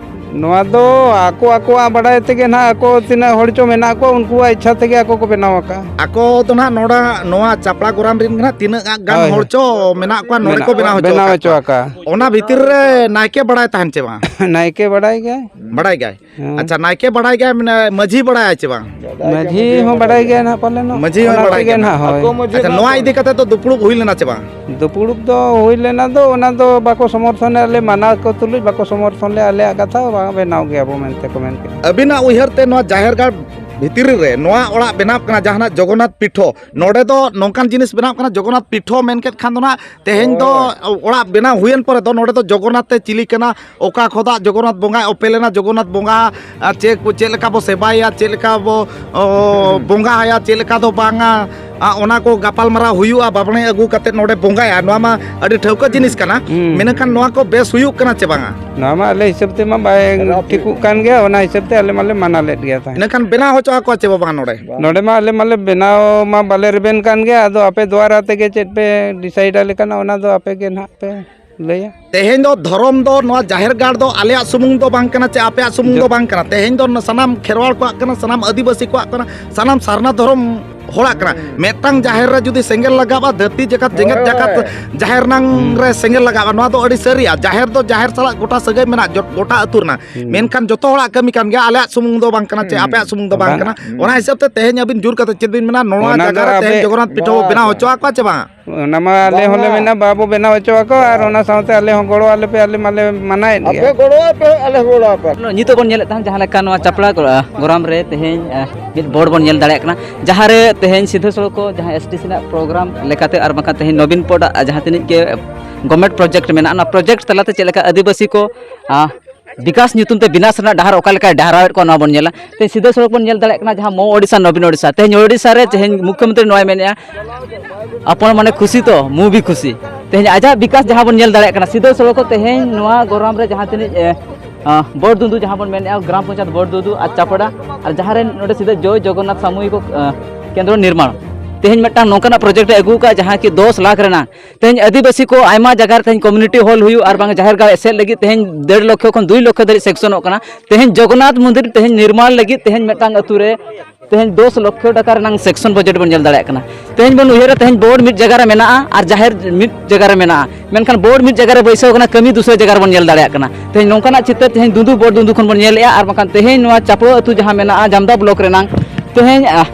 ᱱᱚᱣᱟ ᱫᱚ ᱟᱠᱚ ᱟᱠᱚᱣᱟᱜ ᱵᱟᱲᱟᱭ ᱛᱮᱜᱮ ᱱᱟᱦᱟᱜ, ᱟᱠᱚ ᱛᱤᱱᱟᱹᱜ ᱦᱚᱲ ᱪᱚ ᱢᱮᱱᱟᱜ ᱠᱚᱣᱟ, ᱩᱱᱠᱩᱣᱟᱜ ᱤᱪᱪᱷᱟ ᱛᱮᱜᱮ ᱟᱠᱚ ᱠᱚ ᱵᱮᱱᱟᱣ ᱟᱠᱟᱫᱼᱟ᱾ ᱟᱠᱚ ᱫᱚ ᱱᱟᱦᱟᱜ ᱱᱚᱰᱮ, ᱱᱚᱣᱟ ᱪᱟᱯᱲᱟ ᱜᱚᱨᱟᱢ ᱨᱮᱱ ᱜᱮ ᱱᱟᱦᱟᱜ ᱛᱤᱱᱟᱹᱜ ᱜᱟᱱ ᱦᱳᱭ, ᱦᱚᱲ ᱦᱳᱭ᱾ ᱪᱚ ᱢᱮᱱᱟᱜ ᱠᱚᱣᱟ, ᱱᱚᱰᱮ ᱢᱮᱱᱟᱜ ᱠᱚ ᱠᱚᱣᱟ, ᱵᱮᱱᱟᱣ ᱵᱮᱱᱟᱣ ᱦᱚᱪᱚ ᱦᱚᱪᱚ ᱟᱠᱟᱫ ᱟᱠᱟᱫᱼᱟ᱾ ᱠᱚᱣᱟ᱾ ᱚᱱᱟ ᱵᱷᱤᱛᱤᱨ ᱨᱮ ᱱᱟᱭᱠᱮ ᱵᱟᱲᱟᱭ ᱛᱟᱦᱮᱱ ᱪᱮ ᱵᱟᱝ? ᱱᱟᱭᱠᱮ ᱵᱟᱲᱟᱭ ᱜᱮᱭᱟᱭ᱾ ᱵᱟᱲᱟᱭ ᱜᱮᱭᱟᱭ? ᱦᱮᱸ᱾ ᱟᱪᱪᱷᱟ, ᱱᱟᱭᱠᱮ ᱵᱟᱲᱟᱭ ᱜᱮᱭᱟᱭ, ᱢᱟᱱᱮ ᱢᱟᱹᱡᱷᱤ ᱵᱟᱲᱟᱭᱟ ᱪᱮ ᱵᱟᱝ? ᱢᱟᱹᱡᱷᱤ ᱦᱚᱸ ᱵᱟᱲᱟᱭ ᱜᱮᱭᱟ ᱱᱟᱦᱟᱜ ᱯᱟᱞᱮᱱ᱾ ᱢᱟᱹᱡᱷᱤ ᱦᱚᱸ ᱚᱱᱟ ᱵᱟᱲᱟᱭ ᱛᱮᱜᱮ ᱜᱮᱭᱟ ᱱᱟᱦᱟᱜ, ᱱᱟᱦᱟᱜ᱾ ᱦᱳᱭ᱾ ᱟᱪᱪᱷᱟ, ᱱᱚᱣᱟ ᱤᱫᱤ ᱠᱟᱛᱮ ᱫᱚ ᱫᱩᱯᱲᱩᱵ ᱦᱩᱭ ᱞᱮᱱᱟ ᱪᱮ ᱵᱟᱝ? ᱫᱩᱯᱲᱩᱵ ᱫᱚ ᱦᱩᱭ ᱞᱮᱱᱟ ᱫᱚ, ᱚᱱᱟ ᱫᱚ ᱵᱟᱠᱚ ᱥᱚᱢᱚᱨᱛᱷᱚᱱ ᱞᱮᱫ ᱞᱮ, ᱢᱟᱱᱟ ᱠᱚ ᱛᱩᱞᱩᱡ ᱵᱟᱠᱚ ᱥᱚᱢᱚᱨᱛᱷᱚᱱ ᱞᱮᱫ ᱟᱞᱮᱭᱟᱜ ᱠᱟᱛᱷᱟ, ᱵᱟᱝ ᱵᱮᱱᱟᱣ ᱜᱮᱭᱟ ᱵᱚ ᱢᱮᱱᱛᱮ ᱠᱚ ᱢᱮᱱ ᱠᱮᱫᱟ᱾ ᱟᱹᱵᱤᱱᱟᱜ ᱩᱭᱦᱟᱹᱨ ᱛᱮ ᱱᱚᱣᱟ ᱡᱟᱦᱮᱨ ᱜᱟᱲ ᱵᱷᱤᱛᱨᱤ ᱨᱮ ᱱᱚᱣᱟ ᱚᱲᱟᱜ ᱵᱮᱱᱟᱣ ᱠᱟᱱᱟ, ᱡᱟᱦᱟᱱᱟᱜ ᱡᱚᱜᱚᱱᱱᱟᱛᱷ ᱯᱤᱴᱷᱚ, ᱱᱚᱰᱮ ᱫᱚ ᱱᱚᱝᱠᱟᱱ ᱡᱤᱱᱤᱥ ᱵᱮᱱᱟᱣ ᱠᱟᱱᱟ, ᱡᱚᱜᱚᱱᱱᱟᱛᱷ ᱯᱤᱴᱷᱚ ᱢᱮᱱ ᱠᱮᱫ ᱠᱷᱟᱱ ᱫᱚ ᱱᱟᱜ ᱛᱮᱦᱮᱧ ᱫᱚ ᱦᱳᱭ᱾ ᱚᱲᱟᱜ ᱵᱮᱱᱟᱣ ᱦᱩᱭᱮᱱ ᱯᱚᱨᱮ ᱫᱚ ᱱᱚᱰᱮ ᱫᱚ ᱡᱚᱜᱚᱱᱱᱟᱛᱷ ᱛᱮ ᱪᱤᱞᱤ ᱠᱟᱱᱟ, ᱚᱠᱟ ᱠᱷᱚᱱᱟᱜ ᱡᱚᱜᱚᱱᱱᱟᱛᱷ ᱵᱚᱸᱜᱟᱭ ᱚᱯᱮᱞ ᱮᱱᱟ, ᱡᱚᱜᱚᱱᱱᱟᱛᱷ ᱵᱚᱸᱜᱟ ᱟᱨ ᱪᱮᱫ ᱠᱚ, ᱪᱮᱫ ᱞᱮᱠᱟ ᱵᱚ ᱥᱮᱵᱟᱭᱟ, ᱪᱮᱫ ᱞᱮᱠᱟ ᱵᱚ, ᱚ, ᱦᱩᱸ᱾ ᱵᱚᱸᱜᱟ ᱟᱭᱟ, ᱪᱮᱫ ᱞᱮᱠᱟ ᱫᱚ ᱵᱟᱝᱟ, ᱟ, ᱚᱱᱟ ᱠᱚ ᱜᱟᱯᱟᱞᱢᱟᱨᱟᱣ ᱦᱩᱭᱩᱜᱼᱟ, ᱵᱟᱵᱽᱲᱮ ᱟᱹᱜᱩ ᱠᱟᱛᱮ ᱱᱚᱰᱮ ᱵᱚᱸᱜᱟᱭᱟ, ᱱᱚᱣᱟ ᱢᱟ ᱟᱹᱰᱤ ᱴᱷᱟᱹᱣᱠᱟᱹ ᱡᱤᱱᱤᱥ ᱠᱟᱱᱟ᱾ ᱦᱩᱸ᱾ ᱢᱮᱱᱠᱷᱟᱱ ᱱᱚᱣᱟ ᱠᱚ ᱵᱮᱥ ᱦᱩᱭᱩᱜ ᱠᱟᱱᱟ ᱪᱮ ᱵᱟᱝᱟ? ᱱᱚᱣᱟ ᱢᱟ ᱟᱞᱮ ᱦᱤᱥᱟᱹᱵ ᱛᱮᱢᱟ ᱵᱟᱭ ᱴᱷᱤᱠᱚᱜ ᱠᱟᱱ ᱜᱮᱭᱟ, ᱚᱱᱟ ᱦᱤᱥᱟᱹᱵ ᱛᱮ ᱟᱞᱮ ᱢᱟᱞᱮ ᱢᱟᱱᱟ ᱞᱮᱫ ᱜᱮᱭᱟ ᱛᱟᱦᱮᱸᱫ᱾ ᱤᱱᱟᱹᱠᱷᱟᱱ ᱵᱮᱱᱟᱣ ᱦᱚᱪᱚ ᱟᱠᱚᱣᱟ ᱪᱮ ᱵᱟᱝᱟ ᱱᱚᱰᱮ? ᱱᱚᱰᱮ ᱢᱟ ᱟᱞᱮ ᱢᱟᱞᱮ ᱵᱮᱱᱟᱣ ᱢᱟ ᱵᱟᱞᱮ ᱨᱮᱵᱮᱱ ᱠᱟᱱ ᱜᱮᱭᱟ, ᱟᱫᱚ ᱟᱯᱮ ᱫᱩᱣᱟᱨᱟ ᱛᱮᱜᱮ ᱪᱮᱫ ᱯᱮ ᱰᱤᱥᱟᱭᱤᱰᱟ ᱞᱮᱠᱟᱱᱟ, ᱚᱱᱟ ᱫᱚ ᱟᱯᱮ ᱜᱮ ᱱᱟᱦᱟᱜ ᱯᱮ ᱞᱟᱹᱭᱟ᱾ ᱛᱮᱦᱮᱧ ᱫᱚ ᱫᱷᱚᱨᱚᱢ ᱫᱚ ᱱᱚᱣᱟ ᱡᱟᱦᱮᱨ ᱜᱟᱲ ᱫᱚ ᱟᱞᱮᱭᱟᱜ ᱥᱩᱢᱩᱝ ᱫᱚ ᱵᱟᱝ ᱠᱟᱱᱟ, ᱪᱮ ᱟᱯᱮᱭᱟᱜ ᱥᱩᱢᱩᱝ ᱫᱚ ᱵᱟᱝ ᱠᱟᱱᱟ᱾ ᱛᱮᱦᱮᱧ ᱫᱚ ᱥᱟᱱᱟᱢ ᱠᱷᱮᱨᱣᱟᱲ ᱠᱚᱣᱟᱜ ᱠᱟᱱᱟ, ᱥᱟᱱᱟᱢ ᱟᱹᱫᱤᱵᱟᱹᱥᱤ ᱠᱚᱣᱟᱜ ᱠᱟᱱᱟ, ᱥᱟᱱᱟᱢ ᱥᱟᱨᱱᱟ ᱫᱷᱚᱨᱚᱢ ᱦᱚᱲᱟᱜ ᱠᱟᱱᱟ᱾ ᱢᱤᱫᱴᱟᱝ ᱡᱟᱦᱮᱨ ᱨᱮ ᱡᱩᱫᱤ ᱥᱮᱸᱜᱮᱞ ᱞᱟᱜᱟᱜᱼᱟ, ᱫᱷᱟᱹᱨᱛᱤ ᱡᱟᱠᱟᱛ, ᱡᱮᱜᱮᱛ ᱡᱟᱠᱟᱛ ᱡᱟᱦᱮᱨ ᱱᱟᱝ ᱨᱮ ᱥᱮᱸᱜᱮᱞ ᱞᱟᱜᱟᱜᱼᱟ, ᱱᱚᱣᱟ ᱫᱚ ᱟᱹᱰᱤ ᱥᱟᱹᱨᱤᱭᱟ᱾ ᱡᱟᱦᱮᱨ ᱫᱚ ᱡᱟᱦᱮᱨ ᱥᱟᱞᱟᱜ ᱜᱚᱴᱟ ᱥᱟᱹᱜᱟᱹᱭ ᱢᱮᱱᱟᱜᱼᱟ, ᱡᱚᱛ-, ᱜᱚᱴᱟ ᱟᱹᱛᱩ ᱨᱮᱱᱟᱜ᱾ ᱢᱮᱱᱠᱷᱟᱱ ᱡᱚᱛᱚ ᱦᱚᱲᱟᱜ ᱠᱟᱹᱢᱤ ᱠᱟᱱ ᱜᱮᱭᱟ, ᱟᱞᱮᱭᱟᱜ ᱥᱩᱢᱩᱝ ᱫᱚ ᱵᱟᱝ ᱠᱟᱱᱟ, ᱪᱮ ᱟᱯᱮᱭᱟᱜ ᱥᱩᱢᱩᱝ ᱫᱚ ᱵᱟᱝ ᱠᱟᱱᱟ᱾ ᱚᱱᱟ ᱦᱤᱥᱟᱹᱵ ᱛᱮ ᱛᱮᱦᱮᱧ ᱟᱹᱵᱤᱱ ᱡᱳᱨ ᱠᱟᱛᱮ ᱪᱮᱫ ᱵᱤᱱ ᱢᱮᱱᱟ, ᱱᱚᱣᱟ ᱚᱱᱟ ᱫᱚ ᱡᱟᱭᱜᱟ ᱨᱮ ᱛᱮᱦᱮᱧ ᱟᱵᱮ- ᱡᱚᱜᱚᱱᱱᱟᱛᱷ ᱯᱤᱴᱷᱟᱹ ᱵᱚ ᱵᱮᱱᱟᱣ ᱦᱚᱪᱚ ᱟᱠᱚᱣᱟ ᱪᱮ ᱵᱟᱝ? ᱚᱱᱟ ᱢᱟ ᱟᱞᱮ ᱦᱚᱸᱞᱮ ᱢᱮᱱᱟ, ᱵᱟᱵᱚ ᱵᱮᱱᱟᱣ ᱦᱚᱪᱚ ᱟᱠᱚᱣᱟ, ᱟᱨ ᱚᱱᱟ ᱥᱟᱶᱛᱮ ᱟᱞᱮ ᱦᱚᱸ ᱜᱚᱲᱚ ᱟᱞᱮ ᱯᱮ, ᱟᱞᱮ ᱢᱟᱞᱮ ᱢᱟᱱᱟᱭᱮᱫ ᱜᱮᱭᱟ᱾ ᱟᱯᱮ ᱜᱚᱲᱚ ᱟᱯᱮ, ᱟᱞᱮ ᱦᱚᱸ ᱜᱚᱲᱚ ᱟᱯᱮ᱾ ᱱᱤᱛᱚᱜ ᱵᱚᱱ ᱧᱮᱞᱮᱫ ᱛᱟᱦᱮᱸᱫ, ᱡᱟᱦᱟᱸ ᱞᱮᱠᱟ ᱱᱚᱣᱟ ᱪᱟᱯᱲᱟ ᱜᱚ-, ᱜᱚᱨᱟᱢ ᱨᱮ ᱛᱮᱦᱮᱧ, ᱮ, ᱢᱤᱫ ᱵᱳᱨᱰ ᱵᱚᱱ ᱧᱮᱞ ᱫᱟᱲᱮᱭᱟᱜ ᱠᱟᱱᱟ, ᱡᱟᱦᱟᱸ ᱨᱮ ᱛᱮᱦᱮᱧ ᱥᱤᱫᱷᱟᱹ ᱥᱚᱲᱚᱠ ᱠᱚ ᱡᱟᱦᱟᱸ ᱮᱥ ᱴᱤ ᱥᱤ ᱨᱮᱱᱟᱜ ᱯᱨᱳᱜᱨᱟᱢ ᱞᱮᱠᱟᱛᱮ ᱟᱨ ᱵᱟᱝᱠᱷᱟᱱ ᱛᱮᱦᱮᱧ ᱱᱚᱵᱤᱱ ᱯᱚᱫᱽ ᱟᱜ ᱡᱟᱦᱟᱸ ᱛᱤᱱᱟᱹᱜ ᱜᱮ ᱜᱚᱵᱷᱢᱮᱱᱴ ᱯᱨᱚᱡᱮᱠᱴ ᱢᱮᱱᱟᱜᱼᱟ, ᱚᱱᱟ ᱯᱨᱚᱡᱮᱠᱴ ᱛᱟᱞᱟᱛᱮ ᱪᱮᱫ ᱞᱮᱠᱟ ᱟᱹᱫᱤᱵᱟᱹᱥᱤ ᱠᱚ, ᱟ, ᱵᱤᱠᱟᱥ ᱧᱩᱛᱩᱢ ᱛᱮ ᱵᱤᱱᱟᱥ ᱨᱮᱱᱟᱜ ᱰᱟᱦᱟᱨ ᱚᱠᱟ ᱞᱮᱠᱟᱭ ᱰᱟᱦᱟᱨᱟᱣᱮᱫ ᱠᱚᱣᱟ, ᱱᱚᱣᱟ ᱵᱚᱱ ᱧᱮᱞᱟ᱾ ᱛᱮᱦᱮᱧ ᱥᱤᱫᱷᱟᱹ ᱥᱚᱲᱚᱠ ᱵᱚᱱ ᱧᱮᱞ ᱫᱟᱲᱮᱭᱟᱜ ᱠᱟᱱᱟ, ᱡᱟᱦᱟᱸ ᱢᱚ ᱳᱰᱤᱥᱟ, ᱱᱚᱵᱤᱱ ᱳᱰᱤᱥᱟ᱾ ᱛᱮᱦᱮᱧ ᱳᱰᱤᱥᱟ ᱨᱮ ᱛᱮᱦᱮᱧ ᱢᱩᱠᱷᱭᱚᱢᱚᱱᱛᱨᱤ ᱱᱚᱣᱟᱭ ᱢᱮᱱᱮᱫᱼᱟ, "ᱟᱯᱚᱱ ᱢᱟᱱᱮ ᱠᱷᱩᱥᱤ ᱛᱚ, ᱢᱩ ᱵᱷᱤ ᱠᱷᱩᱥᱤ᱾" ᱛᱮᱦᱮᱧ ᱟᱡᱟᱜ ᱵᱤᱠᱟᱥ ᱡᱟᱦᱟᱸ ᱵᱚᱱ ᱧᱮᱞ ᱫᱟᱲᱮᱭᱟᱜ ᱠᱟᱱᱟ, ᱥᱤᱫᱷᱟᱹ ᱥᱚᱲᱚᱠ ᱛᱮᱦᱮᱧ ᱱᱚᱣᱟ ᱜᱚᱨᱟᱢ ᱨᱮ ᱡᱟᱦᱟᱸ ᱛᱤᱱᱟᱹᱜ, ᱮ, ᱟ, ᱵᱚᱲ ᱫᱩᱸᱫᱩ ᱡᱟᱦᱟᱸ ᱵᱚᱱ ᱢᱮᱱᱮᱫᱼᱟ, ᱜᱨᱟᱢ ᱯᱚᱧᱪᱟᱭᱮᱛ ᱵᱚᱲ ᱫᱩᱸᱫᱩ ᱟᱨ ᱪᱟᱯᱲᱟ, ᱟᱨ ᱡᱟᱦᱟᱸ ᱨᱮ ᱱᱚᱰᱮ ᱥᱤᱫᱷᱟᱹ ᱡᱚᱭ ᱡᱚᱜᱚᱱᱱᱟᱛᱷ ᱥᱟᱢᱩᱦᱤᱠ, ᱟ, ᱠᱮᱱᱫᱨᱚ ᱱᱤᱨᱢᱟᱬ᱾ ᱛᱮᱦᱮᱧ ᱢᱤᱫᱴᱟᱝ ᱱᱚᱝᱠᱟᱱᱟᱜ ᱯᱨᱚᱡᱮᱠᱴ ᱮ ᱟᱹᱜᱩ ᱟᱠᱟᱫᱼᱟ, ᱡᱟᱦᱟᱸ ᱠᱤ ᱫᱚᱥ ᱞᱟᱠᱷ ᱨᱮᱱᱟᱜ ᱛᱮᱦᱮᱧ ᱟᱹᱫᱤᱵᱟᱹᱥᱤ ᱠᱚ ᱟᱭᱢᱟ ᱡᱟᱭᱜᱟ ᱨᱮ ᱛᱮᱦᱮᱧ ᱠᱚᱢᱤᱭᱩᱱᱤᱴᱤ ᱦᱚᱞ ᱦᱩᱭᱩᱜ ᱟᱨ ᱵᱟᱝ ᱡᱟᱦᱮᱨ ᱜᱟᱲ ᱮᱥᱮᱫ ᱞᱟᱹᱜᱤᱫ ᱛᱮᱦᱮᱧ ᱰᱮᱲ ᱞᱚᱠᱷᱚ ᱠᱷᱚᱱ ᱫᱩᱭ ᱞᱚᱠᱷᱚ ᱫᱷᱟᱹᱨᱤᱡ ᱥᱮᱠᱥᱚᱱᱚᱜ ᱠᱟᱱᱟ᱾ ᱛᱮᱦᱮᱧ ᱡᱚᱜᱚᱱᱱᱟᱛᱷ ᱢᱚᱱᱫᱤᱨ ᱛᱮᱦᱮᱧ ᱱᱤᱨᱢᱟᱬ ᱞᱟᱹᱜᱤᱫ ᱛᱮᱦᱮᱧ ᱢᱤᱫᱴᱟᱝ ᱟᱹᱛᱩ ᱨᱮ ᱛᱮᱦᱮᱧ ᱫᱚᱥ ᱞᱚᱠᱷᱚ ᱴᱟᱠᱟ ᱨᱮᱱᱟᱝ ᱥᱮᱠᱥᱚᱱ ᱵᱟᱡᱮᱴ ᱵᱚᱱ ᱧᱮᱞ ᱫᱟᱲᱮᱭᱟᱜ ᱠᱟᱱᱟ᱾ ᱛᱮᱦᱮᱧ ᱵᱚᱱ ᱩᱭᱦᱟᱹᱨᱟ, ᱛᱮᱦᱮᱧ ᱵᱳᱨᱰ ᱢᱤᱫ ᱡᱟᱭᱜᱟ ᱨᱮ ᱢᱮᱱᱟᱜᱼᱟ ᱟᱨ ᱡᱟᱦᱮᱨ ᱢᱤᱫ ᱡᱟᱭᱜᱟ ᱨᱮ ᱢᱮᱱᱟᱜᱼᱟ, ᱢᱮᱱᱠᱷᱟᱱ ᱵᱳᱨᱰ ᱢᱤᱫ ᱡᱟᱭᱜᱟ ᱨᱮ ᱵᱟᱹᱭᱥᱟᱹᱣ ᱠᱟᱱᱟ, ᱠᱟᱹᱢᱤ ᱫᱩᱥᱨᱟᱹ ᱡᱟᱭᱜᱟ ᱨᱮᱵᱚᱱ ᱧᱮᱞ ᱫᱟᱲᱮᱭᱟᱜ ᱠᱟᱱᱟ᱾ ᱛᱮᱦᱮᱧ ᱱᱚᱝᱠᱟᱱᱟᱜ ᱪᱤᱛᱟᱹᱨ ᱛᱮᱦᱮᱧ ᱫᱩᱸᱫᱩ ᱵᱳᱨᱰ ᱫᱩᱸᱫᱩ ᱠᱷᱚᱱ ᱵᱚᱱ ᱧᱮᱞᱮᱫᱼᱟ᱾ ᱟᱨ ᱵᱟᱝᱠᱷᱟᱱ ᱛᱮᱦᱮᱧ ᱱᱚᱣᱟ ᱪᱟᱯᱲᱟ ᱟᱹᱛᱩ ᱡᱟᱦᱟᱸ ᱢᱮᱱᱟᱜᱼᱟ, ᱡᱟᱢᱫᱟ ᱵᱞᱚᱠ ᱨᱮᱱᱟᱝ, ᱛᱮᱦᱮᱧ, ᱟᱦ,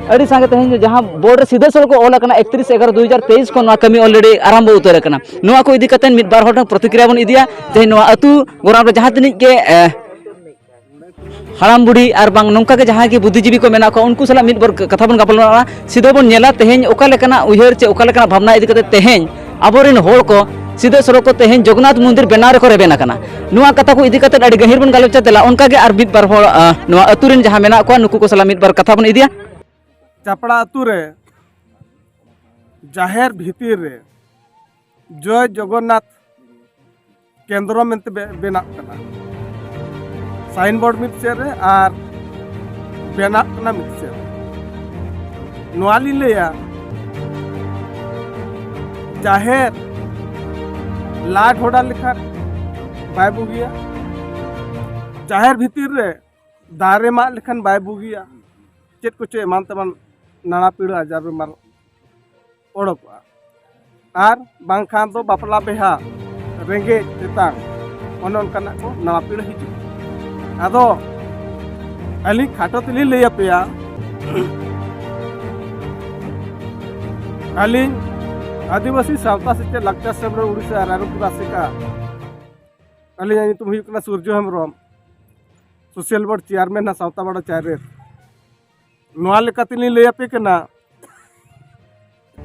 ᱟᱹᱰᱤ ᱥᱟᱸᱜᱮ ᱛᱮᱦᱮᱧ ᱡᱟᱦᱟᱸ ᱵᱳᱨᱰ ᱨᱮ ᱥᱤᱫᱷᱟᱹ ᱥᱚᱲᱚᱠ ᱠᱚ ᱚᱞ ᱟᱠᱟᱱᱟ, ᱮᱠᱛᱨᱤᱥ ᱮᱜᱟᱨᱚ ᱫᱩ ᱦᱟᱡᱟᱨ ᱛᱮᱭᱤᱥ ᱠᱷᱚᱱ ᱱᱚᱣᱟ ᱠᱟᱹᱢᱤ already ᱟᱨᱟᱢᱵᱷᱚ ᱩᱛᱟᱹᱨ ᱟᱠᱟᱱᱟ᱾ ᱱᱚᱣᱟ ᱠᱚ ᱤᱫᱤ ᱠᱟᱛᱮ ᱢᱤᱫ ᱵᱟᱨ ᱦᱚᱲ ᱴᱷᱮᱱ ᱯᱨᱚᱛᱤᱠᱨᱤᱭᱟ ᱵᱚᱱ ᱤᱫᱤᱭᱟ᱾ ᱛᱮᱦᱮᱧ ᱱᱚᱣᱟ ᱟᱹᱛᱩ ᱜᱚᱨᱟᱢ ᱨᱮ ᱡᱟᱦᱟᱸ ᱛᱤᱱᱟᱹᱜ ᱜᱮ, ᱮ, ᱦᱟᱲᱟᱢ ᱵᱩᱲᱦᱤ ᱟᱨ ᱵᱟᱝ ᱱᱚᱝᱠᱟ ᱜᱮ ᱡᱟᱦᱟᱸᱭ ᱜᱮ ᱵᱩᱫᱽᱫᱷᱤᱡᱤᱵᱤ ᱠᱚ ᱢᱮᱱᱟᱜ ᱠᱚᱣᱟ, ᱩᱱᱠᱩ ᱥᱟᱞᱟᱜ ᱢᱤᱫ ᱵᱟᱨ ᱠᱟᱛᱷᱟ ᱵᱚᱱ ᱜᱟᱯᱟᱞᱢᱟᱨᱟᱜᱼᱟ᱾ ᱥᱤᱫᱷᱟᱹ ᱵᱚᱱ ᱧᱮᱞᱟ ᱛᱮᱦᱮᱧ ᱚᱠᱟ ᱞᱮᱠᱟᱱᱟᱜ ᱩᱭᱦᱟᱹᱨ ᱪᱮ ᱚᱠᱟ ᱞᱮᱠᱟᱱᱟᱜ ᱵᱷᱟᱵᱽᱱᱟ ᱤᱫᱤ ᱠᱟᱛᱮ ᱛᱮᱦᱮᱧ ᱟᱵᱚᱨᱮᱱ ᱦᱚᱲ ᱠᱚ ᱥᱤᱫᱷᱟᱹ ᱥᱚᱲᱚᱠ ᱠᱚ ᱛᱮᱦᱮᱧ ᱡᱚᱜᱚᱱᱱᱟᱛᱷ ᱢᱚᱱᱫᱤᱨ ᱵᱮᱱᱟᱣ ᱨᱮᱠᱚ ᱨᱮᱵᱮᱱ ᱟᱠᱟᱱᱟ᱾ ᱱᱚᱣᱟ ᱠᱟᱛᱷᱟ ᱠᱚ ᱤᱫᱤ ᱠᱟᱛᱮ ᱟᱹᱰᱤ ᱜᱟᱹᱦᱤᱨ ᱵᱚᱱ ᱜᱟᱞᱚᱪᱟ᱾ ᱫᱮᱞᱟ, ᱚᱱᱠᱟ ᱜᱮ ᱟᱨ ᱢᱤᱫ ᱵᱟᱨ ᱦᱚᱲ, ᱟ, ᱱᱚᱣᱟ ᱟᱹᱛᱩ ᱨᱮᱱ ᱡᱟᱦᱟᱸ ᱢᱮᱱᱟᱜ ᱠᱚᱣᱟ, ᱱᱩᱠᱩ ᱠᱚ ᱥᱟᱞᱟᱜ ᱢᱤᱫ ᱵᱟᱨ ᱠᱟᱛᱷᱟ ᱵᱚᱱ ᱤᱫᱤᱭᱟ᱾ ᱪᱟᱯᱲᱟ ᱟᱹᱛᱩ ᱨᱮ ᱡᱟᱦᱮᱨ ᱵᱷᱤᱛᱤᱨ ᱨᱮ ᱡᱚᱭ ᱡᱚᱜᱚᱱᱱᱟᱛᱷ ᱠᱮᱱᱫᱨᱚ ᱢᱮᱱᱛᱮ ᱵᱮ-, ᱵᱮᱱᱟᱜ ᱠᱟᱱᱟ᱾ ᱥᱟᱭᱤᱱ ᱵᱳᱨᱰ ᱢᱤᱫ ᱥᱮᱫ ᱨᱮ ᱟᱨ ᱵᱮᱱᱟᱜ ᱠᱟᱱᱟ ᱢᱤᱫ ᱥᱮᱫ ᱨᱮ᱾ ᱱᱚᱣᱟ ᱞᱤᱧ ᱞᱟᱹᱭᱟ, ᱡᱟᱦᱮᱨ ᱞᱟᱴ ᱦᱚᱰᱟ ᱞᱮᱠᱷᱟᱱ ᱵᱟᱭ ᱵᱩᱜᱤᱭᱟ᱾ ᱡᱟᱦᱮᱨ ᱵᱷᱤᱛᱤᱨ ᱨᱮ ᱫᱟᱨᱮ ᱢᱟᱜ ᱞᱮᱠᱷᱟᱱ ᱵᱟᱭ ᱵᱩᱜᱤᱭᱟ᱾ ᱪᱮᱫ ᱠᱚᱪᱚ ᱮᱢᱟᱱ ᱛᱮᱢᱟᱱ ᱱᱟᱱᱟ ᱯᱤᱲᱟᱹ ᱟᱡᱟᱨ ᱵᱮᱢᱟᱨ ᱚᱰᱚᱠᱚᱜᱼᱟ᱾ ᱟᱨ ᱵᱟᱝᱠᱷᱟᱱ ᱫᱚ ᱵᱟᱯᱞᱟ ᱵᱤᱦᱟ, ᱨᱮᱸᱜᱮᱡ ᱛᱮᱛᱟᱝ, ᱚᱱᱮ ᱚᱱᱠᱟᱱᱟᱜ ᱠᱚ ᱱᱟᱣᱟ ᱯᱤᱲᱟᱹ ᱦᱤᱡᱩᱜᱼᱟ᱾ ᱟᱫᱚ ᱟᱹᱞᱤᱧ ᱠᱷᱟᱴᱚ ᱛᱮᱞᱤᱧ ᱞᱟᱹᱭ ᱟᱯᱮᱭᱟ, ᱟᱹᱞᱤᱧ ᱟᱹᱫᱤᱵᱟᱹᱥᱤ ᱥᱟᱶᱛᱟ ᱥᱮᱪᱮᱫ ᱞᱟᱠᱪᱟᱨ ᱥᱮᱢᱞᱮᱫ ᱩᱲᱤᱥᱥᱟ ᱨᱟᱭᱨᱚᱝᱯᱩᱨ ᱟᱥᱮᱠᱟ, ᱟᱹᱞᱤᱧᱟᱜ ᱧᱩᱛᱩᱢ ᱦᱩᱭᱩᱜ ᱠᱟᱱᱟ ᱥᱩᱨᱡᱚ ᱦᱮᱢᱵᱨᱚᱢ, ᱥᱳᱥᱟᱞ ᱵᱳᱨᱰ ᱪᱮᱭᱟᱨᱢᱮᱱ ᱦᱟᱸᱜ ᱥᱟᱶᱛᱟ ᱵᱟᱲᱟ ᱪᱟᱭᱨᱮᱛ᱾ ᱱᱚᱣᱟ ᱞᱮᱠᱟ ᱛᱮᱞᱤᱧ ᱞᱟᱹᱭ ᱟᱯᱮ ᱠᱟᱱᱟ,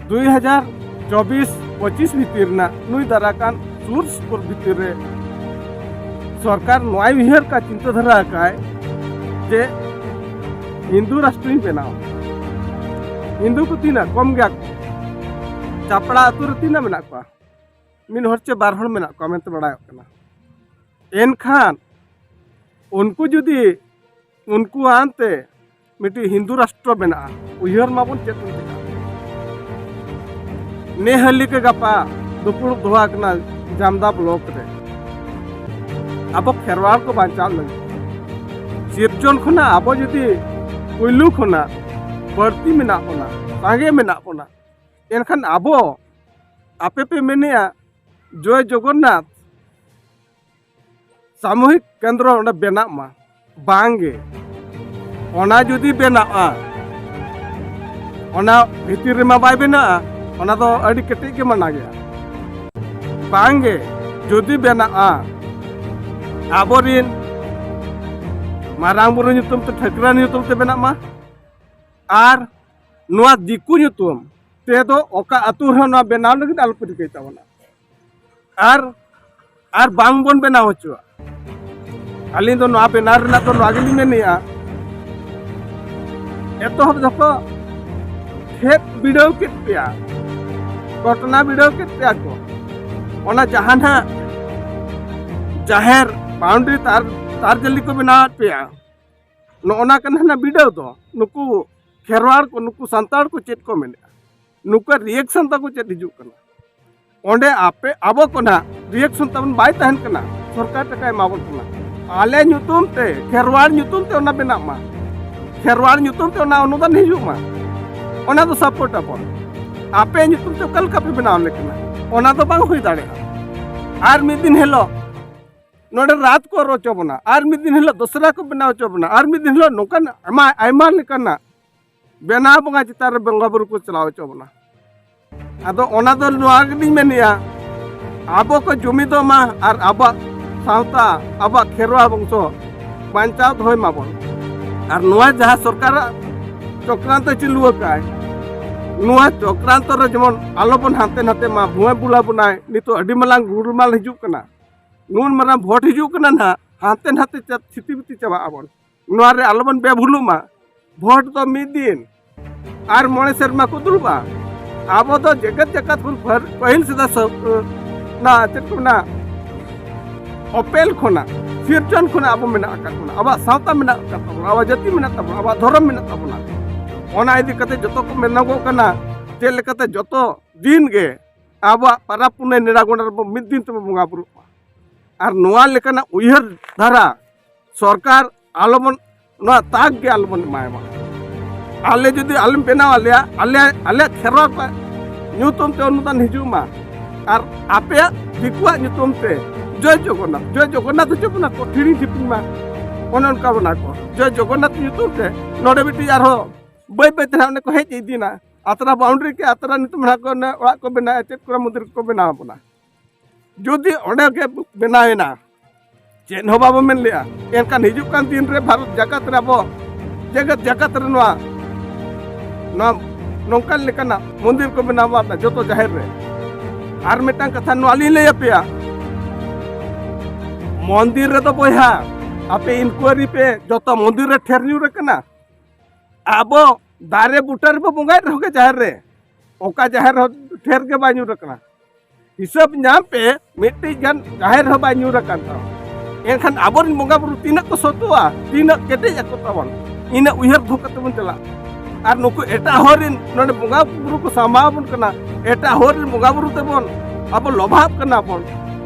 ᱫᱩᱭ ᱦᱟᱡᱟᱨ ᱪᱚᱵᱵᱤᱥ ᱯᱚᱸᱪᱤᱥ ᱵᱷᱤᱛᱤᱨ ᱨᱮᱱᱟᱜ ᱱᱩᱭ ᱫᱟᱨᱟ ᱠᱟᱱ ᱥᱩᱨ ᱥᱩᱯᱩᱨ ᱵᱷᱤᱛᱤᱨ ᱨᱮ ᱥᱚᱨᱠᱟᱨ ᱱᱚᱣᱟᱭ ᱩᱭᱦᱟᱹᱨ ᱠᱟᱜ, ᱪᱤᱱᱛᱟᱹ ᱫᱷᱟᱨᱟ ᱟᱠᱟᱫ ᱡᱮ ᱦᱤᱱᱫᱩ ᱨᱟᱥᱴᱨᱤᱧ ᱵᱮᱱᱟᱣᱟ᱾ ᱦᱤᱱᱫᱩ ᱠᱚ ᱛᱤᱱᱟᱹᱜ ᱠᱚᱢ ᱜᱮᱭᱟ ᱠᱚ, ᱪᱟᱯᱲᱟ ᱟᱹᱛᱩ ᱨᱮ ᱛᱤᱱᱟᱹᱜ ᱢᱮᱱᱟᱜ ᱠᱚᱣᱟ? ᱢᱤᱫ ᱦᱚᱲ ᱪᱮ ᱵᱟᱨ ᱦᱚᱲ ᱢᱮᱱᱟᱜ ᱠᱚᱣᱟ ᱢᱮᱱᱛᱮ ᱵᱟᱲᱟᱭᱚᱜ ᱠᱟᱱᱟ᱾ ᱮᱱᱠᱷᱟᱱ ᱩᱱᱠᱩ ᱡᱩᱫᱤ ᱩᱱᱠᱩ ᱟᱱᱛᱮ ᱢᱤᱫᱴᱤᱡ ᱦᱤᱱᱫᱩ ᱨᱟᱥᱴᱨᱚ ᱵᱮᱱᱟᱜᱼᱟ, ᱩᱭᱦᱟᱹᱨ ᱢᱟᱵᱚᱱ ᱪᱮᱫ ᱵᱚᱱ ᱪᱮᱠᱟᱜᱼᱟ? ᱱᱮ ᱦᱟᱹᱞᱤ ᱜᱮ ᱜᱟᱯᱟ ᱫᱩᱯᱲᱩᱵ ᱫᱚᱦᱚ ᱟᱠᱟᱱᱟ ᱡᱟᱢᱫᱟ ᱵᱞᱚᱠ ᱨᱮ, ᱟᱵᱚ ᱠᱷᱮᱨᱣᱟᱲ ᱠᱚ ᱵᱟᱧᱪᱟᱣ ᱞᱟᱹᱜᱤᱫ᱾ ᱥᱤᱨᱡᱚᱱ ᱠᱷᱚᱱᱟᱜ ᱟᱵᱚ ᱡᱩᱫᱤ ᱯᱩᱭᱞᱩ ᱠᱷᱚᱱᱟᱜ ᱵᱟᱹᱲᱛᱤ ᱢᱮᱱᱟᱜ ᱵᱚᱱᱟ, ᱥᱟᱸᱜᱮ ᱢᱮᱱᱟᱜ ᱵᱚᱱᱟ, ᱮᱱᱠᱷᱟᱱ ᱟᱵᱚ, ᱟᱯᱮ ᱯᱮ ᱢᱮᱱᱮᱜᱼᱟ ᱡᱚᱭ ᱡᱚᱜᱚᱱᱱᱟᱛᱷ ᱥᱟᱢᱩᱦᱤᱠ ᱠᱮᱱᱫᱨᱚ ᱚᱸᱰᱮ ᱵᱮᱱᱟᱜ ᱢᱟ᱾ ᱵᱟᱝᱜᱮ, ᱚᱱᱟ ᱡᱩᱫᱤ ᱵᱮᱱᱟᱜᱼᱟ, ᱚᱱᱟ ᱵᱷᱤᱛᱤᱨ ᱨᱮᱢᱟ ᱵᱟᱭ ᱵᱮᱱᱟᱜᱼᱟ, ᱚᱱᱟ ᱫᱚ ᱟᱹᱰᱤ ᱠᱮᱴᱮᱡ ᱜᱮ ᱢᱟᱱᱟ ᱜᱮᱭᱟ᱾ ᱵᱟᱝᱜᱮ, ᱡᱩᱫᱤ ᱵᱮᱱᱟᱜᱼᱟ, ᱟᱵᱚᱨᱤᱱ ᱢᱟᱨᱟᱝ ᱵᱩᱨᱩ ᱧᱩᱛᱩᱢ ᱛᱮ, ᱴᱷᱟᱹᱠᱨᱟᱹᱱ ᱧᱩᱛᱩᱢ ᱛᱮ ᱵᱮᱱᱟᱜ ᱢᱟ, ᱟᱨ ᱱᱚᱣᱟ ᱫᱤᱠᱩ ᱧᱩᱛᱩᱢ ᱛᱮᱫᱚ ᱚᱠᱟ ᱟᱹᱛᱩ ᱨᱮᱦᱚᱸ ᱱᱚᱣᱟ ᱵᱮᱱᱟᱣ ᱞᱟᱹᱜᱤᱫ ᱟᱞᱚᱯᱮ ᱨᱤᱠᱟᱹᱭ ᱛᱟᱵᱚᱱᱟ᱾ ᱟᱨ, ᱟᱨ ᱵᱟᱝ ᱵᱚᱱ ᱵᱮᱱᱟᱣ ᱦᱚᱪᱚᱣᱟᱜ᱾ ᱟᱹᱞᱤᱧ ᱫᱚ ᱱᱚᱣᱟ ᱵᱮᱱᱟᱣ ᱨᱮᱱᱟᱜ ᱫᱚ ᱱᱚᱣᱟ ᱜᱮᱞᱤᱧ ᱢᱮᱱᱮᱜᱼᱟ, ᱮᱛᱚᱦᱚᱵ ᱫᱚᱠᱚ ᱠᱷᱮᱛ ᱵᱤᱰᱟᱹᱣ ᱠᱮᱫ ᱯᱮᱭᱟ, ᱜᱷᱚᱴᱚᱱᱟ ᱵᱤᱰᱟᱹᱣ ᱠᱮᱫ ᱯᱮᱭᱟ ᱠᱚ, ᱚᱱᱟ ᱡᱟᱦᱟᱸ ᱱᱟᱦᱟᱜ ᱡᱟᱦᱮᱨ ᱵᱟᱣᱩᱱᱰᱟᱨᱤ ᱛᱟᱨ, ᱛᱟᱨ ᱡᱟᱹᱞᱤ ᱠᱚ ᱵᱮᱱᱟᱣᱟᱫ ᱯᱮᱭᱟ, ᱱᱚᱜᱼᱚ ᱱᱟ ᱠᱟᱱᱟ ᱱᱟᱦᱟᱜ ᱵᱤᱰᱟᱹᱣ ᱫᱚ᱾ ᱱᱩᱠᱩ ᱠᱷᱮᱨᱣᱟᱲ ᱠᱚ, ᱱᱩᱠᱩ ᱥᱟᱱᱛᱟᱲ ᱠᱚ ᱪᱮᱫ ᱠᱚ ᱢᱮᱱᱮᱜᱼᱟ? ᱱᱩᱠᱩᱣᱟᱜ ᱨᱤᱭᱮᱠᱥᱚᱱ ᱛᱟᱠᱚ ᱪᱮᱫ ᱦᱤᱡᱩᱜ ᱠᱟᱱᱟ? ᱚᱸᱰᱮ ᱟᱯᱮ ᱟᱵᱚ ᱠᱚ ᱱᱟᱜ ᱨᱤᱭᱮᱠᱥᱚᱱ ᱛᱟᱵᱚᱱ ᱵᱟᱭ ᱛᱟᱦᱮᱱ ᱠᱟᱱᱟ᱾ ᱥᱚᱨᱠᱟᱨ ᱴᱟᱠᱟᱭ ᱮᱢᱟ ᱵᱚᱱ ᱠᱟᱱᱟ, ᱟᱞᱮ ᱧᱩᱛᱩᱢ ᱛᱮ, ᱠᱷᱮᱨᱣᱟᱲ ᱧᱩᱛᱩᱢ ᱛᱮ ᱚᱱᱟ ᱵᱮᱱᱟᱜ ᱢᱟ, ᱠᱷᱮᱨᱣᱟᱲ ᱧᱩᱛᱩᱢ ᱛᱮ ᱚᱱᱟ ᱚᱱᱩᱫᱟᱱ ᱦᱤᱡᱩᱜ ᱢᱟ, ᱚᱱᱟ ᱫᱚ ᱥᱟᱯᱳᱨᱴ ᱟᱵᱚᱱ᱾ ᱟᱯᱮ ᱧᱩᱛᱩᱢ ᱛᱮ ᱚᱠᱟ ᱞᱮᱠᱟ ᱯᱮ ᱵᱮᱱᱟᱣ ᱟᱞᱮ ᱠᱟᱱᱟ? ᱚᱱᱟ ᱫᱚ ᱵᱟᱝ ᱦᱩᱭ ᱫᱟᱲᱮᱭᱟᱜᱼᱟ᱾ ᱟᱨ ᱢᱤᱫ ᱫᱤᱱ ᱦᱤᱞᱳᱜ ᱱᱚᱰᱮ ᱨᱟᱡᱽ ᱠᱚ ᱨᱚ ᱦᱚᱪᱚ ᱵᱚᱱᱟ, ᱟᱨ ᱢᱤᱫ ᱫᱤᱱ ᱦᱤᱞᱳᱜ ᱫᱚᱥᱨᱟ ᱠᱚ ᱵᱮᱱᱟᱣ ᱦᱚᱪᱚ ᱵᱚᱱᱟ, ᱟᱨ ᱢᱤᱫ ᱫᱤᱱ ᱦᱤᱞᱳᱜ ᱱᱚᱝᱠᱟᱱ ᱟᱭᱢᱟ, ᱟᱭᱢᱟ ᱞᱮᱠᱟᱱᱟᱜ ᱵᱮᱱᱟᱣ ᱵᱚᱸᱜᱟ ᱪᱮᱛᱟᱱ ᱨᱮ ᱵᱚᱸᱜᱟ ᱵᱩᱨᱩ ᱠᱚ ᱪᱟᱞᱟᱣ ᱦᱚᱪᱚ ᱵᱚᱱᱟ᱾ ᱟᱫᱚ ᱚᱱᱟ ᱫᱚ ᱱᱚᱣᱟ ᱜᱮᱞᱤᱧ ᱢᱮᱱᱮᱜᱼᱟ, ᱟᱵᱚ ᱠᱚ ᱡᱩᱢᱤᱫᱚᱜ ᱢᱟ ᱟᱨ ᱟᱵᱚᱣᱟᱜ ᱥᱟᱶᱛᱟ, ᱟᱵᱚᱣᱟᱜ ᱠᱷᱮᱨᱣᱟᱲ ᱵᱚᱝᱥᱚ ᱵᱟᱧᱪᱟᱣ ᱫᱚᱦᱚᱭ ᱢᱟᱵᱚᱱ᱾ ᱟᱨ ᱱᱚᱣᱟ ᱡᱟᱦᱟᱸ ᱥᱚᱨᱠᱟᱨᱟᱜ ᱪᱚᱠᱨᱟᱱᱛᱚ ᱪᱟᱹᱞᱩ ᱟᱠᱟᱫᱼᱟᱭ, ᱱᱚᱣᱟ ᱪᱚᱠᱨᱟᱱᱛᱚ ᱨᱮ ᱡᱮᱢᱚᱱ ᱟᱞᱚᱵᱚᱱ ᱦᱟᱱᱛᱮ ᱱᱟᱛᱮ ᱢᱟ᱾ ᱵᱷᱩᱣᱟᱹ ᱵᱩᱞᱟ ᱵᱚᱱᱟᱭ, ᱱᱤᱛᱚᱜ ᱟᱹᱰᱤ ᱢᱟᱨᱟᱝ ᱜᱩᱞᱢᱟᱞ ᱦᱤᱡᱩᱜ ᱠᱟᱱᱟ, ᱱᱩᱱ ᱢᱟᱨᱟᱝ ᱵᱷᱳᱴ ᱦᱤᱡᱩᱜ ᱠᱟᱱᱟ ᱱᱟᱦᱟᱜ, ᱦᱟᱱᱛᱮ ᱱᱟᱛᱮ ᱪᱟ-, ᱪᱷᱤᱛᱤ ᱵᱤᱛᱤ ᱪᱟᱵᱟᱜ ᱟᱵᱚᱱ᱾ ᱱᱚᱣᱟ ᱨᱮ ᱟᱞᱚᱵᱚᱱ ᱵᱮᱵᱷᱩᱞᱩᱜ ᱢᱟ᱾ ᱵᱷᱳᱴ ᱫᱚ ᱢᱤᱫ ᱫᱤᱱ, ᱟᱨ ᱢᱚᱬᱮ ᱥᱮᱨᱢᱟ ᱠᱚ ᱫᱩᱲᱩᱵᱼᱟ᱾ ᱟᱵᱚ ᱫᱚ ᱡᱮᱜᱮᱛ ᱡᱟᱠᱟᱛ ᱠᱷᱚᱱ ᱯᱟᱹᱨ-, ᱯᱟᱹᱦᱤᱞ ᱥᱮᱫᱟᱭ ᱥᱚ-, ᱚᱱᱟ ᱪᱮᱫ ᱠᱚ ᱢᱮᱱᱟ, ᱚᱯᱮᱞ ᱠᱷᱚᱱᱟᱜ, ᱥᱤᱨᱡᱚᱱ ᱠᱷᱚᱱᱟᱜ ᱟᱵᱚ ᱢᱮᱱᱟᱜ ᱟᱠᱟᱫ ᱵᱚᱱᱟ᱾ ᱟᱵᱚᱣᱟᱜ ᱥᱟᱶᱛᱟ ᱢᱮᱱᱟᱜ ᱟᱠᱟᱫ ᱛᱟᱵᱚᱱᱟ, ᱟᱵᱚᱣᱟᱜ ᱡᱟᱹᱛᱤ ᱢᱮᱱᱟᱜ ᱛᱟᱵᱚᱱᱟ, ᱟᱵᱚᱣᱟᱜ ᱫᱷᱚᱨᱚᱢ ᱢᱮᱱᱟᱜ ᱛᱟᱵᱚᱱᱟ᱾ ᱚᱱᱟ ᱤᱫᱤ ᱠᱟᱛᱮ ᱡᱚᱛᱚ ᱠᱚ ᱢᱮᱱᱚᱜᱚᱜ ᱠᱟᱱᱟ, ᱪᱮᱫ ᱞᱮᱠᱟᱛᱮ ᱡᱚᱛᱚ ᱫᱤᱱ ᱜᱮ ᱟᱵᱚᱣᱟᱜ ᱯᱟᱨᱟᱵᱽ ᱯᱩᱱᱟᱹᱭ ᱱᱮᱰᱟ ᱜᱚᱸᱰᱟ ᱨᱮᱵᱚ ᱢᱤᱫ ᱫᱤᱱ ᱛᱮᱵᱚ ᱵᱚᱸᱜᱟ ᱵᱩᱨᱩᱜ ᱢᱟ᱾ ᱟᱨ ᱱᱚᱣᱟ ᱞᱮᱠᱟᱱᱟᱜ ᱩᱭᱦᱟᱹᱨ ᱫᱷᱟᱨᱟ ᱥᱚᱨᱠᱟᱨ ᱟᱞᱚᱵᱚᱱ, ᱱᱚᱣᱟ ᱛᱟᱠ ᱜᱮ ᱟᱞᱚᱵᱚᱱ ᱮᱢᱟᱭ ᱢᱟ᱾ ᱟᱞᱮ ᱡᱩᱫᱤ ᱟᱞᱮᱢ ᱵᱮᱱᱟᱣ ᱟᱞᱮᱭᱟ, ᱟᱞᱮ, ᱟᱞᱮᱭᱟᱜ ᱠᱷᱮᱨᱣᱟᱲ ᱠᱚᱣᱟᱜ ᱧᱩᱛᱩᱢ ᱛᱮ ᱚᱱᱩᱫᱟᱱ ᱦᱤᱡᱩᱜ ᱢᱟ᱾ ᱟᱨ ᱟᱯᱮᱭᱟᱜ ᱫᱤᱠᱩᱣᱟᱜ ᱧᱩᱛᱩᱢ ᱛᱮ ᱡᱚᱭ ᱡᱚᱜᱚᱱᱱᱟᱛᱷ, ᱡᱚᱭ ᱡᱚᱜᱚᱱᱱᱟᱛᱷ ᱦᱚᱪᱚ ᱵᱚᱱᱟ ᱠᱚ, ᱴᱷᱤᱲᱤ ᱴᱷᱤᱯᱤᱧ ᱢᱟ᱾ ᱚᱱᱮ ᱚᱱᱠᱟ ᱵᱚᱱᱟ ᱠᱚ᱾ ᱡᱚᱭ ᱡᱚᱜᱚᱱᱱᱟᱛᱷ ᱧᱩᱛᱩᱢ ᱛᱮ ᱱᱚᱰᱮ ᱢᱤᱫᱴᱤᱡ ᱟᱨᱦᱚᱸ ᱵᱟᱹᱭ ᱵᱟᱹᱭ ᱛᱮ ᱱᱟᱦᱟᱜ ᱚᱱᱮ ᱠᱚ ᱦᱮᱡ ᱤᱫᱤᱭᱮᱱᱟ᱾ ᱟᱛᱨᱟ ᱵᱟᱣᱩᱱᱰᱟᱨᱤ ᱠᱮ ᱟᱛᱨᱟ ᱱᱤᱛᱚᱜ ᱱᱟᱦᱟᱜ ᱠᱚ ᱚᱱᱮ ᱚᱲᱟᱜ ᱠᱚ ᱵᱮᱱᱟᱣᱮᱫᱼᱟ, ᱪᱮᱫ ᱠᱚᱨᱮ ᱢᱚᱱᱫᱤᱨ ᱠᱚ ᱵᱮᱱᱟᱣ ᱟᱵᱚᱱᱟ᱾ ᱡᱩᱫᱤ ᱚᱸᱰᱮ ᱜᱮ ᱵᱮᱱᱟᱣᱮᱱᱟ, ᱪᱮᱫ ᱦᱚᱸ ᱵᱟᱵᱚ ᱢᱮᱱ ᱞᱮᱜᱼᱟ, ᱮᱱᱠᱷᱟᱱ ᱦᱤᱡᱩᱜ ᱠᱟᱱ ᱫᱤᱱ ᱨᱮ ᱵᱷᱟᱨᱚᱛ ᱡᱟᱠᱟᱛ ᱨᱮ ᱟᱵᱚ ᱡᱮᱜᱮᱛ ᱡᱟᱠᱟᱛ ᱨᱮ ᱱᱚᱣᱟ, ᱱᱚᱣᱟ ᱱᱚᱝᱠᱟᱱ ᱞᱮᱠᱟᱱᱟᱜ ᱢᱚᱱᱫᱤᱨ ᱠᱚ ᱵᱮᱱᱟᱣ ᱢᱟ ᱡᱚᱛᱚ ᱡᱟᱦᱮᱨ ᱨᱮ᱾ ᱟᱨ ᱢᱤᱫᱴᱟᱝ ᱠᱟᱛᱷᱟ ᱱᱚᱣᱟ ᱞᱤᱧ ᱞᱟᱹᱭ ᱟᱯᱮᱭᱟ, ᱢᱚᱱᱫᱤᱨ ᱨᱮᱫᱚ ᱵᱚᱭᱦᱟ, ᱟᱯᱮ ᱤᱱᱠᱩᱭᱟᱨᱤ ᱯᱮ, ᱡᱚᱛᱚ ᱢᱚᱱᱫᱤᱨ ᱨᱮ ᱴᱷᱮᱨ ᱧᱩᱨ ᱟᱠᱟᱱᱟ᱾ ᱟᱵᱚ ᱫᱟᱨᱮ ᱵᱩᱴᱟᱹ ᱨᱮᱵᱚ ᱵᱚᱸᱜᱟᱭᱮᱫ ᱨᱮᱦᱚᱸ ᱜᱮ ᱡᱟᱦᱮᱨ ᱨᱮ, ᱚᱠᱟ ᱡᱟᱦᱮᱨ ᱦᱚᱸ ᱴᱷᱮᱨ ᱜᱮ ᱵᱟᱭ ᱧᱩᱨ ᱟᱠᱟᱱᱟ᱾ ᱦᱤᱥᱟᱹᱵ ᱧᱟᱢ ᱯᱮ, ᱢᱤᱫᱴᱤᱡ ᱜᱟᱱ ᱡᱟᱦᱮᱨ ᱦᱚᱸ ᱵᱟᱭ ᱧᱩᱨ ᱟᱠᱟᱱ ᱛᱟᱢᱟ᱾ ᱮᱱᱠᱷᱟᱱ ᱟᱵᱚᱨᱮᱱ ᱵᱚᱸᱜᱟ ᱵᱩᱨᱩ ᱛᱤᱱᱟᱹᱜ ᱠᱚ ᱥᱚᱛᱚᱜᱼᱟ, ᱛᱤᱱᱟᱹᱜ ᱠᱮᱴᱮᱡ ᱟᱠᱚ ᱛᱟᱵᱚᱱ, ᱤᱱᱟᱹᱜ ᱩᱭᱦᱟᱹᱨ ᱫᱚᱦᱚ ᱠᱟᱛᱮ ᱵᱚᱱ ᱪᱟᱞᱟᱜᱼᱟ᱾ ᱟᱨ ᱱᱩᱠᱩ ᱮᱴᱟᱜ ᱦᱚᱲ ᱨᱮᱱ ᱱᱚᱰᱮ ᱵᱚᱸᱜᱟ ᱵᱩᱨᱩ ᱠᱚ ᱥᱟᱢᱵᱟᱣ ᱟᱵᱚᱱ ᱠᱟᱱᱟ, ᱮᱴᱟᱜ ᱦᱚᱲ ᱨᱮᱱ ᱵᱚᱸᱜᱟ ᱵᱩᱨᱩ ᱛᱮᱵᱚᱱ ᱟᱵᱚ ᱞᱚᱵᱷᱟᱜ ᱠᱟᱱᱟ ᱵᱚᱱ,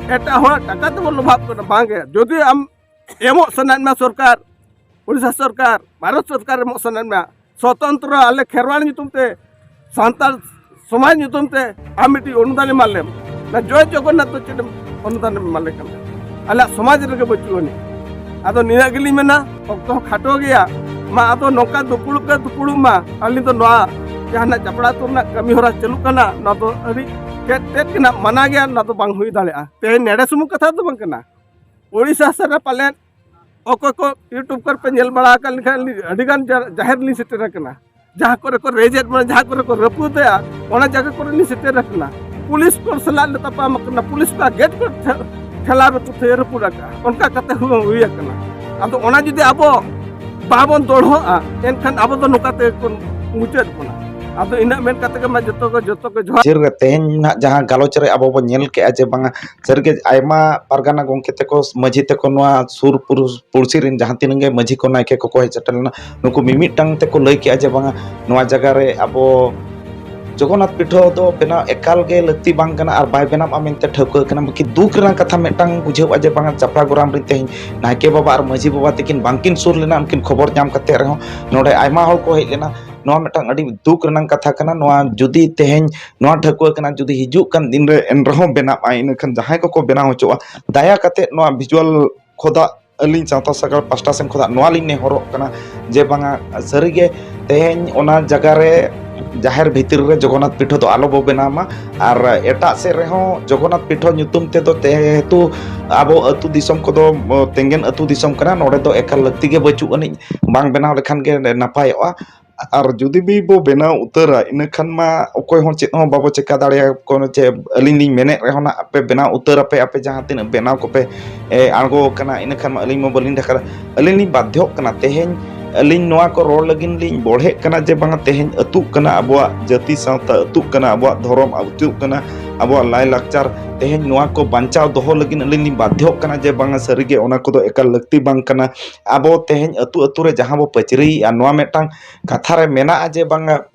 ᱮᱴᱟᱜ ᱦᱚᱲᱟᱜ ᱴᱟᱠᱟ ᱛᱮᱵᱚᱱ ᱞᱚᱵᱷᱟᱜ ᱠᱟᱱᱟ᱾ ᱵᱟᱝᱜᱮ, ᱡᱩᱫᱤ ᱟᱢ ᱮᱢᱚᱜ ᱥᱟᱱᱟᱭᱮᱫ ᱢᱮᱭᱟ ᱥᱚᱨᱠᱟᱨ, ᱳᱰᱤᱥᱟ ᱥᱚᱨᱠᱟᱨ, ᱵᱷᱟᱨᱚᱛ ᱥᱚᱨᱠᱟᱨ ᱮᱢᱚᱜ ᱥᱟᱱᱟᱭᱮᱫ ᱢᱮᱭᱟ, ᱥᱚᱛᱚᱱᱛᱨᱚ ᱟᱞᱮ ᱠᱷᱮᱨᱣᱟᱲ ᱧᱩᱛᱩᱢ ᱛᱮ, ᱥᱟᱱᱛᱟᱲ ᱥᱚᱢᱟᱡᱽ ᱧᱩᱛᱩᱢ ᱛᱮ ᱟᱢ ᱢᱤᱫᱴᱤᱡ ᱚᱱᱩᱫᱟᱱ ᱮᱢᱟ ᱞᱮᱢ᱾ ᱚᱱᱟ ᱡᱚᱭ ᱡᱚᱜᱚᱱᱱᱟᱛᱷ ᱫᱚ ᱪᱮᱫ ᱮᱢ ᱚᱱᱩᱫᱟᱱ ᱮᱢ ᱮᱢᱟ ᱞᱮ ᱠᱟᱱᱟ? ᱟᱞᱮᱭᱟᱜ ᱥᱚᱢᱟᱡᱽ ᱨᱮᱜᱮ ᱵᱟᱹᱪᱩᱜ ᱟᱹᱱᱤᱡ᱾ ᱟᱫᱚ ᱱᱤᱱᱟᱹᱜ ᱜᱮᱞᱤᱧ ᱢᱮᱱᱟ, ᱚᱠᱛᱚ ᱦᱚᱸ ᱠᱷᱟᱴᱚ ᱜᱮᱭᱟ᱾ ᱢᱟ ᱟᱫᱚ ᱱᱚᱝᱠᱟ ᱫᱩᱯᱲᱩᱵ ᱯᱮ ᱫᱩᱯᱲᱩᱵ ᱢᱟ᱾ ᱟᱹᱞᱤᱧ ᱫᱚ ᱱᱚᱣᱟ ᱡᱟᱦᱟᱱᱟᱜ ᱡᱟᱯᱲᱟᱣ ᱟᱹᱛᱩ ᱨᱮᱱᱟᱜ ᱠᱟᱹᱢᱤ ᱦᱚᱨᱟ ᱪᱟᱹᱞᱩᱜ ᱠᱟᱱᱟ, ᱱᱚᱣᱟ ᱫᱚ ᱟᱹᱰᱤ ᱠᱮᱴ ᱠᱮᱴ ᱜᱮ ᱱᱟᱜ ᱢᱟᱱᱟ ᱜᱮᱭᱟ, ᱱᱚᱣᱟ ᱫᱚ ᱵᱟᱝ ᱦᱩᱭ ᱫᱟᱲᱮᱭᱟᱜᱼᱟ᱾ ᱛᱮᱦᱮᱧ ᱱᱮᱰᱮ ᱥᱩᱢᱩᱝ ᱠᱟᱛᱷᱟ ᱫᱚ ᱵᱟᱝ ᱠᱟᱱᱟ, ᱳᱰᱤᱥᱟ ᱥᱮᱫ ᱨᱮ ᱯᱟᱞᱮᱱ ᱚᱠᱚᱭ ᱠᱚ YouTube ᱠᱚᱨᱮ ᱯᱮ ᱧᱮᱞ ᱵᱟᱲᱟ ᱟᱠᱟᱫ ᱞᱤᱧ ᱠᱷᱟᱱ, ᱟᱹᱞᱤᱧ ᱟᱹᱰᱤ ᱜᱟᱱ ᱡᱟ-, ᱡᱟᱦᱮᱨ ᱞᱤᱧ ᱥᱮᱴᱮᱨ ᱟᱠᱟᱱᱟ᱾ ᱡᱟᱦᱟᱸ ᱠᱚᱨᱮ ᱠᱚ ᱨᱮᱡᱮᱫ ᱵᱚᱱᱟ, ᱡᱟᱦᱟᱸ ᱠᱚᱨᱮ ᱠᱚ ᱨᱟᱹᱯᱩᱫᱮᱜᱼᱟ, ᱚᱱᱟ ᱡᱟᱭᱜᱟ ᱠᱚᱨᱮ ᱞᱤᱧ ᱥᱮᱴᱮᱨ ᱟᱠᱟᱱᱟ᱾ ᱯᱩᱞᱤᱥ ᱠᱚ ᱥᱟᱞᱟᱜ ᱞᱮ ᱛᱟᱯᱟᱢ ᱟᱠᱟᱱᱟ, ᱯᱩᱞᱤᱥ ᱠᱚᱣᱟᱜ ᱜᱮᱴ ᱠᱚ ᱴᱷᱮ-, ᱴᱷᱮᱞᱟᱣ ᱨᱟᱹᱯᱩᱫ ᱛᱮ ᱨᱟᱹᱯᱩᱫ ᱟᱠᱟᱫᱼᱟ᱾ ᱚᱱᱠᱟ ᱠᱟᱛᱮ ᱦᱚᱸ ᱦᱩᱭ ᱟᱠᱟᱱᱟ᱾ ᱟᱫᱚ ᱚᱱᱟ ᱡᱩᱫᱤ ᱟᱵᱚ ᱵᱟᱵᱚᱱ ᱫᱚᱲᱦᱚᱜᱼᱟ, ᱮᱱᱠᱷᱟᱱ ᱟᱵᱚ ᱫᱚ ᱱᱚᱝᱠᱟ ᱛᱮᱜᱮ ᱠᱚ ᱢᱩᱪᱟᱹᱫ ᱵᱚᱱᱟ᱾ ᱟᱫᱚ ᱤᱱᱟᱹᱜ ᱢᱮᱱ ᱠᱟᱛᱮ ᱜᱮ ᱢᱟ ᱡᱚᱛᱚ ᱠᱚ, ᱡᱚᱛᱚ ᱠᱚ ᱡᱚᱦᱟᱨ᱾ ᱡᱮ ᱨᱮ ᱛᱮᱦᱮᱧ ᱱᱟᱜ ᱡᱟᱦᱟᱸ ᱜᱟᱞᱚᱪ ᱨᱮ ᱟᱵᱚ ᱵᱚᱱ ᱧᱮᱞ ᱠᱮᱜᱼᱟ ᱡᱮ ᱵᱟᱝᱟ, ᱥᱟᱹᱨᱤᱜᱮ ᱟᱭᱢᱟ ᱯᱟᱨᱜᱟᱱᱟ ᱜᱚᱢᱠᱮ ᱛᱟᱠᱚ, ᱢᱟᱹᱡᱷᱤ ᱛᱟᱠᱚ, ᱱᱚᱣᱟ ᱥᱩᱨ ᱯᱩᱨᱩᱥ ᱯᱩᱲᱥᱤ ᱨᱮᱱ ᱡᱟᱦᱟᱸ ᱛᱤᱱᱟᱹᱜ ᱜᱮ ᱢᱟᱹᱡᱷᱤ ᱠᱚ, ᱱᱟᱭᱠᱮ ᱠᱚᱠᱚ ᱦᱮᱡ ᱥᱮᱴᱮᱨ ᱞᱮᱱᱟ, ᱱᱩᱠᱩ ᱢᱤᱢᱤᱫᱴᱟᱝ ᱛᱮᱠᱚ ᱞᱟᱹᱭ ᱠᱮᱜᱼᱟ ᱡᱮ ᱵᱟᱝᱟ, ᱱᱚᱣᱟ ᱡᱟᱭᱜᱟ ᱨᱮ ᱟᱵᱚ ᱡᱚᱜᱚᱱᱱᱟᱛᱷ ᱯᱤᱴᱷᱟᱹ ᱫᱚ ᱵᱮᱱᱟᱣ ᱮᱠᱟᱞ ᱜᱮ ᱞᱟᱹᱠᱛᱤ ᱵᱟᱝ ᱠᱟᱱᱟ ᱟᱨ ᱵᱟᱭ ᱵᱮᱱᱟᱜᱼᱟ ᱢᱮᱱᱛᱮ ᱴᱷᱟᱹᱣᱠᱟᱹ ᱠᱟᱱᱟ᱾ ᱵᱟᱹᱠᱤ ᱫᱩᱠ ᱨᱮᱱᱟᱜ ᱠᱟᱛᱷᱟ ᱢᱤᱫᱴᱟᱝ ᱵᱩᱡᱷᱟᱹᱜᱼᱟ ᱡᱮ ᱵᱟᱝᱟ, ᱪᱟᱯᱲᱟ ᱜᱚᱨᱟᱢ ᱨᱮ ᱛᱮᱦᱮᱧ ᱱᱟᱭᱠᱮ ᱵᱟᱵᱟ ᱟᱨ ᱢᱟᱹᱡᱷᱤ ᱵᱟᱵᱟ ᱛᱟᱹᱠᱤᱱ ᱵᱟᱝᱠᱤᱱ ᱥᱩᱨ ᱞᱮᱱᱟ, ᱩᱱᱠᱤᱱ ᱠᱷᱚᱵᱚᱨ ᱧᱟᱢ ᱠᱟᱛᱮ ᱨᱮᱦᱚᱸ ᱱᱚᱰᱮ ᱟᱭᱢᱟ ᱦᱚᱲ ᱠᱚ ᱦᱮᱡ ᱞᱮᱱᱟ᱾ ᱱᱚᱣᱟ ᱢᱤᱫᱴᱟᱝ ᱟᱹᱰᱤ ᱫᱩᱠ ᱨᱮᱱᱟᱜ ᱠᱟᱛᱷᱟ ᱠᱟᱱᱟ᱾ ᱱᱚᱣᱟ ᱡᱩᱫᱤ ᱛᱮᱦᱮᱧ ᱱᱚᱣᱟ ᱴᱷᱟᱹᱣᱠᱟᱹ ᱠᱟᱱᱟ, ᱡᱩᱫᱤ ᱦᱤᱡᱩᱜ ᱠᱟᱱ ᱫᱤᱱ ᱨᱮ ᱮᱱ ᱨᱮᱦᱚᱸ ᱵᱮᱱᱟᱜᱼᱟ, ᱤᱱᱟᱹᱠᱷᱟᱱ ᱡᱟᱦᱟᱸᱭ ᱠᱚᱠᱚ ᱵᱮᱱᱟᱣ ᱦᱚᱪᱚᱜᱼᱟ, ᱫᱟᱭᱟ ᱠᱟᱛᱮ ᱱᱚᱣᱟ visual ᱠᱷᱚᱫᱟ ᱟᱹᱞᱤᱧ ᱥᱟᱶᱛᱟ ᱥᱟᱜᱟᱲ ᱯᱟᱥᱴᱟ ᱥᱮᱱ ᱠᱷᱚᱱᱟᱜ ᱱᱚᱣᱟ ᱞᱤᱧ ᱱᱮᱦᱚᱨᱚᱜ ᱠᱟᱱᱟ ᱡᱮ ᱵᱟᱝᱟ, ᱥᱟᱹᱨᱤᱜᱮ ᱛᱮᱦᱮᱧ ᱚᱱᱟ ᱡᱟᱭᱜᱟ ᱨᱮ ᱡᱟᱦᱮᱨ ᱵᱷᱤᱛᱤᱨ ᱨᱮ ᱡᱚᱜᱚᱱᱱᱟᱛᱷ ᱯᱤᱴᱷᱟᱹ ᱫᱚ ᱟᱞᱚ ᱵᱚ ᱵᱮᱱᱟᱣ ᱢᱟ᱾ ᱟᱨ ᱮᱴᱟᱜ ᱥᱮᱫ ᱨᱮᱦᱚᱸ ᱡᱚᱜᱚᱱᱱᱟᱛᱷ ᱯᱤᱴᱷᱟᱹ ᱧᱩᱛᱩᱢ ᱛᱮᱫᱚ, ᱡᱮᱦᱮᱛᱩ ᱟᱵᱚ ᱟᱹᱛᱩ ᱫᱤᱥᱚᱢ ᱠᱚᱫᱚ ᱛᱮᱸᱜᱮᱱ ᱟᱹᱛᱩ ᱫᱤᱥᱚᱢ ᱠᱟᱱᱟ, ᱱᱚᱰᱮ ᱫᱚ ᱮᱠᱟᱞ ᱞᱟᱹᱠᱛᱤ ᱜᱮ ᱵᱟᱹᱪᱩᱜ ᱟᱹᱱᱤᱡ, ᱵᱟᱝ ᱵᱮᱱᱟᱣ ᱞᱮᱠᱷᱟᱱ ᱜᱮ ᱱᱟᱯᱟᱭᱚᱜᱼᱟ᱾ ᱟᱨ ᱡᱩᱫᱤ ᱵᱤ ᱵᱚ ᱵᱮᱱᱟᱣ ᱩᱛᱟᱹᱨᱟ, ᱤᱱᱟᱹ ᱠᱷᱟᱱ ᱢᱟ ᱚᱠᱚᱭ ᱦᱚᱸ ᱪᱮᱫ ᱦᱚᱸ ᱵᱟᱵᱚ ᱪᱮᱠᱟ ᱫᱟᱲᱮᱭᱟᱠᱚ ᱠᱟᱱᱟ᱾ ᱪᱮ ᱟᱹᱞᱤᱧ ᱞᱤᱧ ᱢᱮᱱᱮᱫ ᱨᱮᱦᱚᱸ ᱱᱟᱜ, ᱟᱯᱮ ᱵᱮᱱᱟᱣ ᱩᱛᱟᱹᱨ ᱟᱯᱮ, ᱟᱯᱮ ᱡᱟᱦᱟᱸ ᱛᱤᱱᱟᱹᱜ ᱵᱮᱱᱟᱣ ᱠᱚᱯᱮ, ᱮ, ᱟᱬᱜᱚ ᱟᱠᱟᱱᱟ, ᱤᱱᱟᱹ ᱠᱷᱟᱱ ᱢᱟ ᱟᱹᱞᱤᱧ ᱢᱟ ᱵᱟᱹᱞᱤᱧ ᱰᱷᱟᱠᱟ᱾ ᱟᱹᱞᱤᱧ ᱞᱤᱧ ᱵᱟᱫᱽᱫᱷᱚᱜ ᱠᱟᱱᱟ, ᱛᱮᱦᱮᱧ ᱟᱹᱞᱤᱧ ᱱᱚᱣᱟ ᱠᱚ ᱨᱚᱲ ᱞᱟᱹᱜᱤᱫ ᱞᱤᱧ ᱵᱚᱲᱦᱮᱜ ᱠᱟᱱᱟ ᱡᱮ ᱵᱟᱝᱟ, ᱛᱮᱦᱮᱧ ᱟᱹᱛᱩᱜ ᱠᱟᱱᱟ ᱟᱵᱚᱣᱟᱜ ᱡᱟᱹᱛᱤ ᱥᱟᱶᱛᱟ, ᱟᱹᱛᱩᱜ ᱠᱟᱱᱟ ᱟᱵᱚᱣᱟᱜ ᱫᱷᱚᱨᱚᱢ, ᱟᱹᱛᱩᱜ ᱠᱟᱱᱟ ᱟᱵᱚᱣᱟᱜ ᱞᱟᱭᱼᱞᱟᱠᱪᱟᱨ᱾ ᱛᱮᱦᱮᱧ ᱱᱚᱣᱟ ᱠᱚ ᱵᱟᱧᱪᱟᱣ ᱫᱚᱦᱚ ᱞᱟᱹᱜᱤᱫ ᱟᱹᱞᱤᱧ ᱞᱤᱧ ᱵᱟᱫᱽᱫᱷᱚᱜ ᱠᱟᱱᱟ ᱡᱮ ᱵᱟᱝᱟ, ᱥᱟᱹᱨᱤᱜᱮ ᱚᱱᱟ ᱠᱚᱫᱚ ᱮᱠᱟᱞ ᱞᱟᱹᱠᱛᱤ ᱵᱟᱝ ᱠᱟᱱᱟ᱾ ᱟᱵᱚ ᱛᱮᱦᱮᱧ ᱟᱹᱛᱩ ᱟᱹᱛᱩ ᱨᱮ ᱡᱟᱦᱟᱸ ᱵᱚ ᱯᱟᱹᱪᱨᱤᱭᱮᱫᱼᱟ, ᱱᱚᱣᱟ ᱢᱤᱫᱴᱟᱝ ᱠᱟᱛᱷᱟ ᱨᱮ ᱢᱮᱱᱟᱜᱼᱟ ᱡᱮ ᱵᱟᱝᱟ,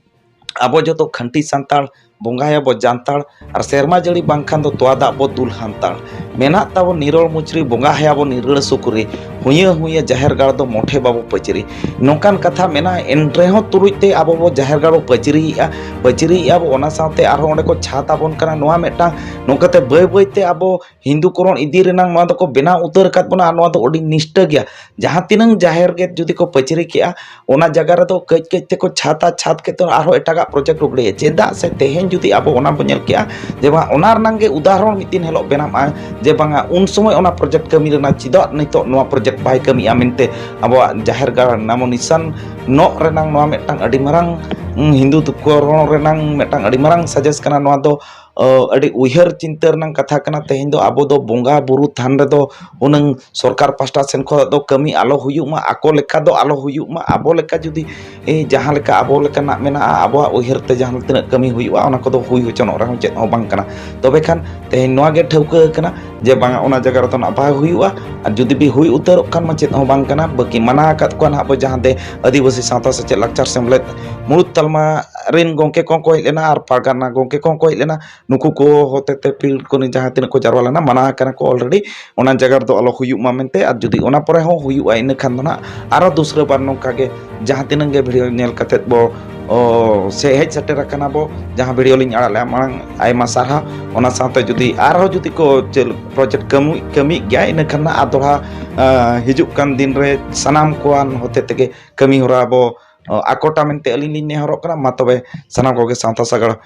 ᱟᱵᱚ ᱡᱚᱛᱚ ᱠᱷᱟᱹᱱᱴᱤ ᱥᱟᱱᱛᱟᱲ ᱵᱚᱸᱜᱟᱭᱟᱵᱚ ᱡᱟᱱᱛᱟᱲ, ᱟᱨ ᱥᱮᱨᱢᱟ ᱡᱟᱹᱲᱤ ᱵᱟᱝᱠᱷᱟᱱ ᱫᱚ ᱛᱚᱣᱟ ᱫᱟᱜ ᱵᱚ ᱫᱩᱞ ᱦᱟᱱᱛᱟᱲ᱾ ᱢᱮᱱᱟᱜ ᱛᱟᱵᱚ ᱱᱤᱨᱚᱲ ᱢᱩᱪᱨᱤ, ᱵᱚᱸᱜᱟ ᱦᱟᱭᱟᱵᱚ ᱱᱤᱨᱟᱹᱲ ᱥᱩᱠᱨᱤ, ᱦᱩᱭᱟᱹ ᱦᱩᱭᱟᱹ ᱡᱟᱦᱮᱨ ᱜᱟᱲ ᱫᱚ ᱢᱚᱴᱷᱮ ᱵᱟᱵᱚ ᱯᱟᱹᱪᱨᱤ᱾ ᱱᱚᱝᱠᱟᱱ ᱠᱟᱛᱷᱟ ᱢᱮᱱᱟᱜᱼᱟ, ᱮᱱ ᱨᱮᱦᱚᱸ ᱛᱩᱞᱩᱡ ᱛᱮ ᱟᱵᱚ ᱵᱚ ᱡᱟᱦᱮᱨ ᱜᱟᱲ ᱵᱚ ᱯᱟᱹᱪᱨᱤᱭᱮᱫᱼᱟ, ᱯᱟᱹᱪᱨᱤᱭᱮᱫᱼᱟ ᱵᱚ, ᱚᱱᱟ ᱥᱟᱶᱛᱮ ᱟᱨᱦᱚᱸ ᱚᱸᱰᱮ ᱠᱚ ᱪᱷᱟᱛ ᱟᱵᱚᱱ ᱠᱟᱱᱟ᱾ ᱱᱚᱣᱟ ᱢᱤᱫᱴᱟᱝ ᱱᱚᱝᱠᱟᱛᱮ ᱵᱟᱹᱭ ᱵᱟᱹᱭᱛᱮ ᱟᱵᱚ ᱦᱤᱱᱫᱩ ᱠᱚᱨᱚᱱ ᱤᱫᱤ ᱨᱮᱱᱟᱝ ᱱᱚᱣᱟ ᱫᱚᱠᱚ ᱵᱮᱱᱟᱣ ᱩᱛᱟᱹᱨ ᱟᱠᱟᱫ ᱵᱚᱱᱟ, ᱟᱨ ᱱᱚᱣᱟ ᱫᱚ ᱟᱹᱰᱤ ᱱᱤᱥᱴᱟᱹ ᱜᱮᱭᱟ᱾ ᱡᱟᱦᱟᱸ ᱛᱤᱱᱟᱹᱝ ᱡᱟᱦᱮᱨ ᱜᱮ ᱡᱩᱫᱤ ᱠᱚ ᱯᱟᱹᱪᱨᱤ ᱠᱮᱜᱼᱟ, ᱚᱱᱟ ᱡᱟᱭᱜᱟ ᱨᱮᱫᱚ ᱠᱟᱹᱡ ᱠᱟᱹᱡ ᱛᱮᱠᱚ ᱪᱷᱟᱛᱟ, ᱪᱷᱟᱛ ᱠᱟᱛᱮ ᱟᱨᱦᱚᱸ ᱮᱴᱟᱜᱟᱜ ᱯᱨᱚᱡᱮᱠᱴ ᱩᱜᱲᱟᱹᱭᱟ᱾ ᱪᱮᱫᱟᱜ ᱥᱮ ᱛᱮᱦᱮᱧ ᱡᱩᱫᱤ ᱟᱵᱚ ᱚᱱᱟ ᱵᱚᱱ ᱧᱮᱞ ᱠᱮᱜᱼᱟ ᱡᱮ ᱵᱟᱝ, ᱚᱱᱟ ᱨᱮᱱᱟᱝ ᱜᱮ ᱩᱫᱟᱦᱚᱨᱚᱱ ᱢᱤᱫ ᱫᱤᱱ ᱦᱤᱞᱳᱜ ᱵᱮᱱᱟᱜᱼᱟ ᱡᱮ ᱵᱟᱝᱟ, ᱩᱱ ᱥᱚᱢᱚᱭ ᱚᱱᱟ ᱯᱨᱚᱡᱮᱠᱴ ᱠᱟᱹᱢᱤ ᱨᱮᱱᱟᱜ ᱪᱮᱫᱟᱜ ᱱᱤᱛᱚᱜ ᱱᱚᱣᱟ ᱯᱨᱚᱡᱮᱠᱴ ᱵᱟᱭ ᱠᱟᱹᱢᱤᱜᱼᱟ ᱢᱮᱱᱛᱮ ᱟᱵᱚᱣᱟᱜ ᱡᱟᱦᱮᱨ ᱜᱟᱲ ᱱᱟᱢᱚ ᱱᱤᱥᱟᱱ ᱱᱚᱜ ᱨᱮᱱᱟᱝ ᱱᱚᱣᱟ ᱢᱤᱫᱴᱟᱝ ᱟᱹᱰᱤ ᱢᱟᱨᱟᱝ, ᱩᱸ, ᱦᱤᱱᱫᱩ ᱠᱚᱨᱚᱱ ᱨᱮᱱᱟᱝ ᱢᱤᱫᱴᱟᱝ ᱟᱹᱰᱤ ᱢᱟᱨᱟᱝ ᱥᱟᱡᱮᱥ ᱠᱟᱱᱟ᱾ ᱱᱚᱣᱟ ᱫᱚ ᱚ, ᱟᱹᱰᱤ ᱩᱭᱦᱟᱹᱨ ᱪᱤᱱᱛᱟᱹ ᱨᱮᱱᱟᱝ ᱠᱟᱛᱷᱟ ᱠᱟᱱᱟ᱾ ᱛᱮᱦᱮᱧ ᱫᱚ ᱟᱵᱚ ᱫᱚ ᱵᱚᱸᱜᱟ ᱵᱩᱨᱩ ᱛᱷᱟᱱ ᱨᱮᱫᱚ ᱦᱩᱱᱟᱹᱝ ᱥᱚᱨᱠᱟᱨ ᱯᱟᱥᱴᱟ ᱥᱮᱱ ᱠᱷᱚᱱ ᱫᱚ ᱠᱟᱹᱢᱤ ᱟᱞᱚ ᱦᱩᱭᱩᱜ ᱢᱟ, ᱟᱠᱚ ᱞᱮᱠᱟ ᱫᱚ ᱟᱞᱚ ᱦᱩᱭᱩᱜ ᱢᱟ᱾ ᱟᱵᱚ ᱞᱮᱠᱟ ᱡᱩᱫᱤ, ᱮ, ᱡᱟᱦᱟᱸ ᱞᱮᱠᱟ ᱟᱵᱚ ᱞᱮᱠᱟᱱᱟᱜ ᱢᱮᱱᱟᱜᱼᱟ, ᱟᱵᱚᱣᱟᱜ ᱩᱭᱦᱟᱹᱨ ᱛᱮ ᱡᱟᱦᱟᱸ ᱛᱤᱱᱟᱹᱜ ᱠᱟᱹᱢᱤ ᱦᱩᱭᱩᱜᱼᱟ, ᱚᱱᱟ ᱠᱚᱫᱚ ᱦᱩᱭ ᱦᱚᱪᱚᱱᱚᱜ ᱨᱮᱦᱚᱸ ᱪᱮᱫ ᱦᱚᱸ ᱵᱟᱝ ᱠᱟᱱᱟ᱾ ᱛᱚᱵᱮ ᱠᱷᱟᱱ ᱛᱮᱦᱮᱧ ᱱᱚᱣᱟ ᱜᱮ ᱴᱷᱟᱹᱣᱠᱟᱹ ᱟᱠᱟᱱᱟ ᱡᱮ ᱵᱟᱝᱟ, ᱚᱱᱟ ᱡᱟᱭᱜᱟ ᱨᱮᱫᱚ ᱱᱟᱜ ᱵᱟᱭ ᱦᱩᱭᱩᱜᱼᱟ, ᱟᱨ ᱡᱩᱫᱤ ᱵᱤ ᱦᱩᱭ ᱩᱛᱟᱹᱨᱚᱜ ᱠᱷᱟᱱ ᱢᱟ ᱪᱮᱫ ᱦᱚᱸ ᱵᱟᱝ ᱠᱟᱱᱟ᱾ ᱵᱟᱹᱠᱤ ᱢᱟᱱᱟ ᱟᱠᱟᱫ ᱠᱚᱣᱟ ᱱᱟᱦᱟᱜ ᱵᱚ, ᱡᱟᱦᱟᱸ ᱛᱮ ᱟᱹᱫᱤᱵᱟᱹᱥᱤ ᱥᱟᱶᱛᱟ ᱥᱮᱪᱮᱫ ᱞᱟᱠᱪᱟᱨ ᱥᱮᱢᱞᱮᱫ ᱢᱩᱲᱩᱫ ᱛᱟᱞᱢᱟ ᱨᱮᱱ ᱜᱚᱢᱠᱮ ᱠᱚᱦᱚᱸ ᱠᱚ ᱦᱮᱡ ᱞᱮᱱᱟ ᱟᱨ ᱯᱟᱨᱜᱟᱱᱟ ᱜᱚᱢᱠᱮ ᱠᱚᱦᱚᱸ ᱠᱚ ᱦᱮᱡ ᱞᱮᱱᱟ᱾ ᱱᱩᱠᱩ ᱠᱚ ᱦᱚᱛᱮ ᱛᱮ ᱯᱤᱲ ᱠᱚ ᱡᱟᱦᱟᱸ ᱛᱤᱱᱟᱹᱜ ᱠᱚ ᱡᱟᱨᱣᱟ ᱞᱮᱱᱟ, ᱢᱟᱱᱟ ᱟᱠᱟᱱᱟ ᱠᱚ already, ᱚᱱᱟ ᱡᱟᱭᱜᱟ ᱨᱮᱫᱚ ᱟᱞᱚ ᱦᱩᱭᱩᱜ ᱢᱟ ᱢᱮᱱᱛᱮ᱾ ᱟᱨ ᱡᱩᱫᱤ ᱚᱱᱟ ᱯᱚᱨᱮ ᱦᱚᱸ ᱦᱩᱭᱩᱜᱼᱟ, ᱤᱱᱟᱹ ᱠᱷᱟᱱ ᱫᱚ ᱱᱟᱦᱟᱜ ᱟᱨᱚ ᱫᱩᱥᱨᱟᱹ ᱵᱟᱨ ᱱᱚᱝᱠᱟ ᱜᱮ ᱡᱟᱦᱟᱸ ᱛᱤᱱᱟᱹᱜ ᱜᱮ ᱵᱷᱤᱰᱤᱭᱳ ᱧᱮᱞ ᱠᱟᱛᱮᱫ ᱵᱚ, ᱚ, ᱥᱮ ᱦᱮᱡ ᱥᱮᱴᱮᱨ ᱟᱠᱟᱱᱟ ᱵᱚ, ᱡᱟᱦᱟᱸ ᱵᱷᱤᱰᱤᱭᱳ ᱞᱤᱧ ᱟᱲᱟᱜ ᱞᱮᱜᱼᱟ ᱢᱟᱲᱟᱝ, ᱟᱭᱢᱟ ᱥᱟᱨᱦᱟᱣ᱾ ᱚᱱᱟ ᱥᱟᱶᱛᱮ ᱡᱩᱫᱤ ᱟᱨᱦᱚᱸ ᱡᱩᱫᱤ ᱠᱚ ᱪᱮᱫ ᱯᱨᱚᱡᱮᱠᱴ ᱠᱟᱹᱢᱤ, ᱠᱟᱹᱢᱤᱭᱮᱫ ᱜᱮᱭᱟ, ᱤᱱᱟᱹ ᱠᱷᱟᱱ ᱱᱟᱦᱟᱜ ᱟᱨ ᱫᱚᱦᱲᱟ, ᱟ, ᱦᱤᱡᱩᱜ ᱠᱟᱱ ᱫᱤᱱ ᱨᱮ ᱥᱟᱱᱟᱢ ᱠᱚᱣᱟᱱ ᱦᱚᱛᱮ ᱛᱮᱜᱮ ᱠᱟᱹᱢᱤ ᱦᱚᱨᱟ ᱵᱚ, ᱚ, ᱟᱠᱚᱴᱟ ᱢᱮᱱᱛᱮ ᱟᱹᱞᱤᱧ ᱞᱤᱧ ᱱᱮᱦᱚᱨᱚᱜ ᱠᱟᱱᱟ᱾ ᱢᱟ ᱛᱚᱵᱮ ᱥᱟᱱᱟᱢ ᱠᱚᱜᱮ ᱥᱟᱶᱛᱟ ᱥᱟᱜᱟᱲ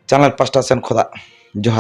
ᱪᱮᱱᱮᱞ ᱯᱟᱥᱴᱟ ᱥᱮᱱ ᱠᱷᱚᱱᱟᱜ ᱡᱚᱦᱟᱨ᱾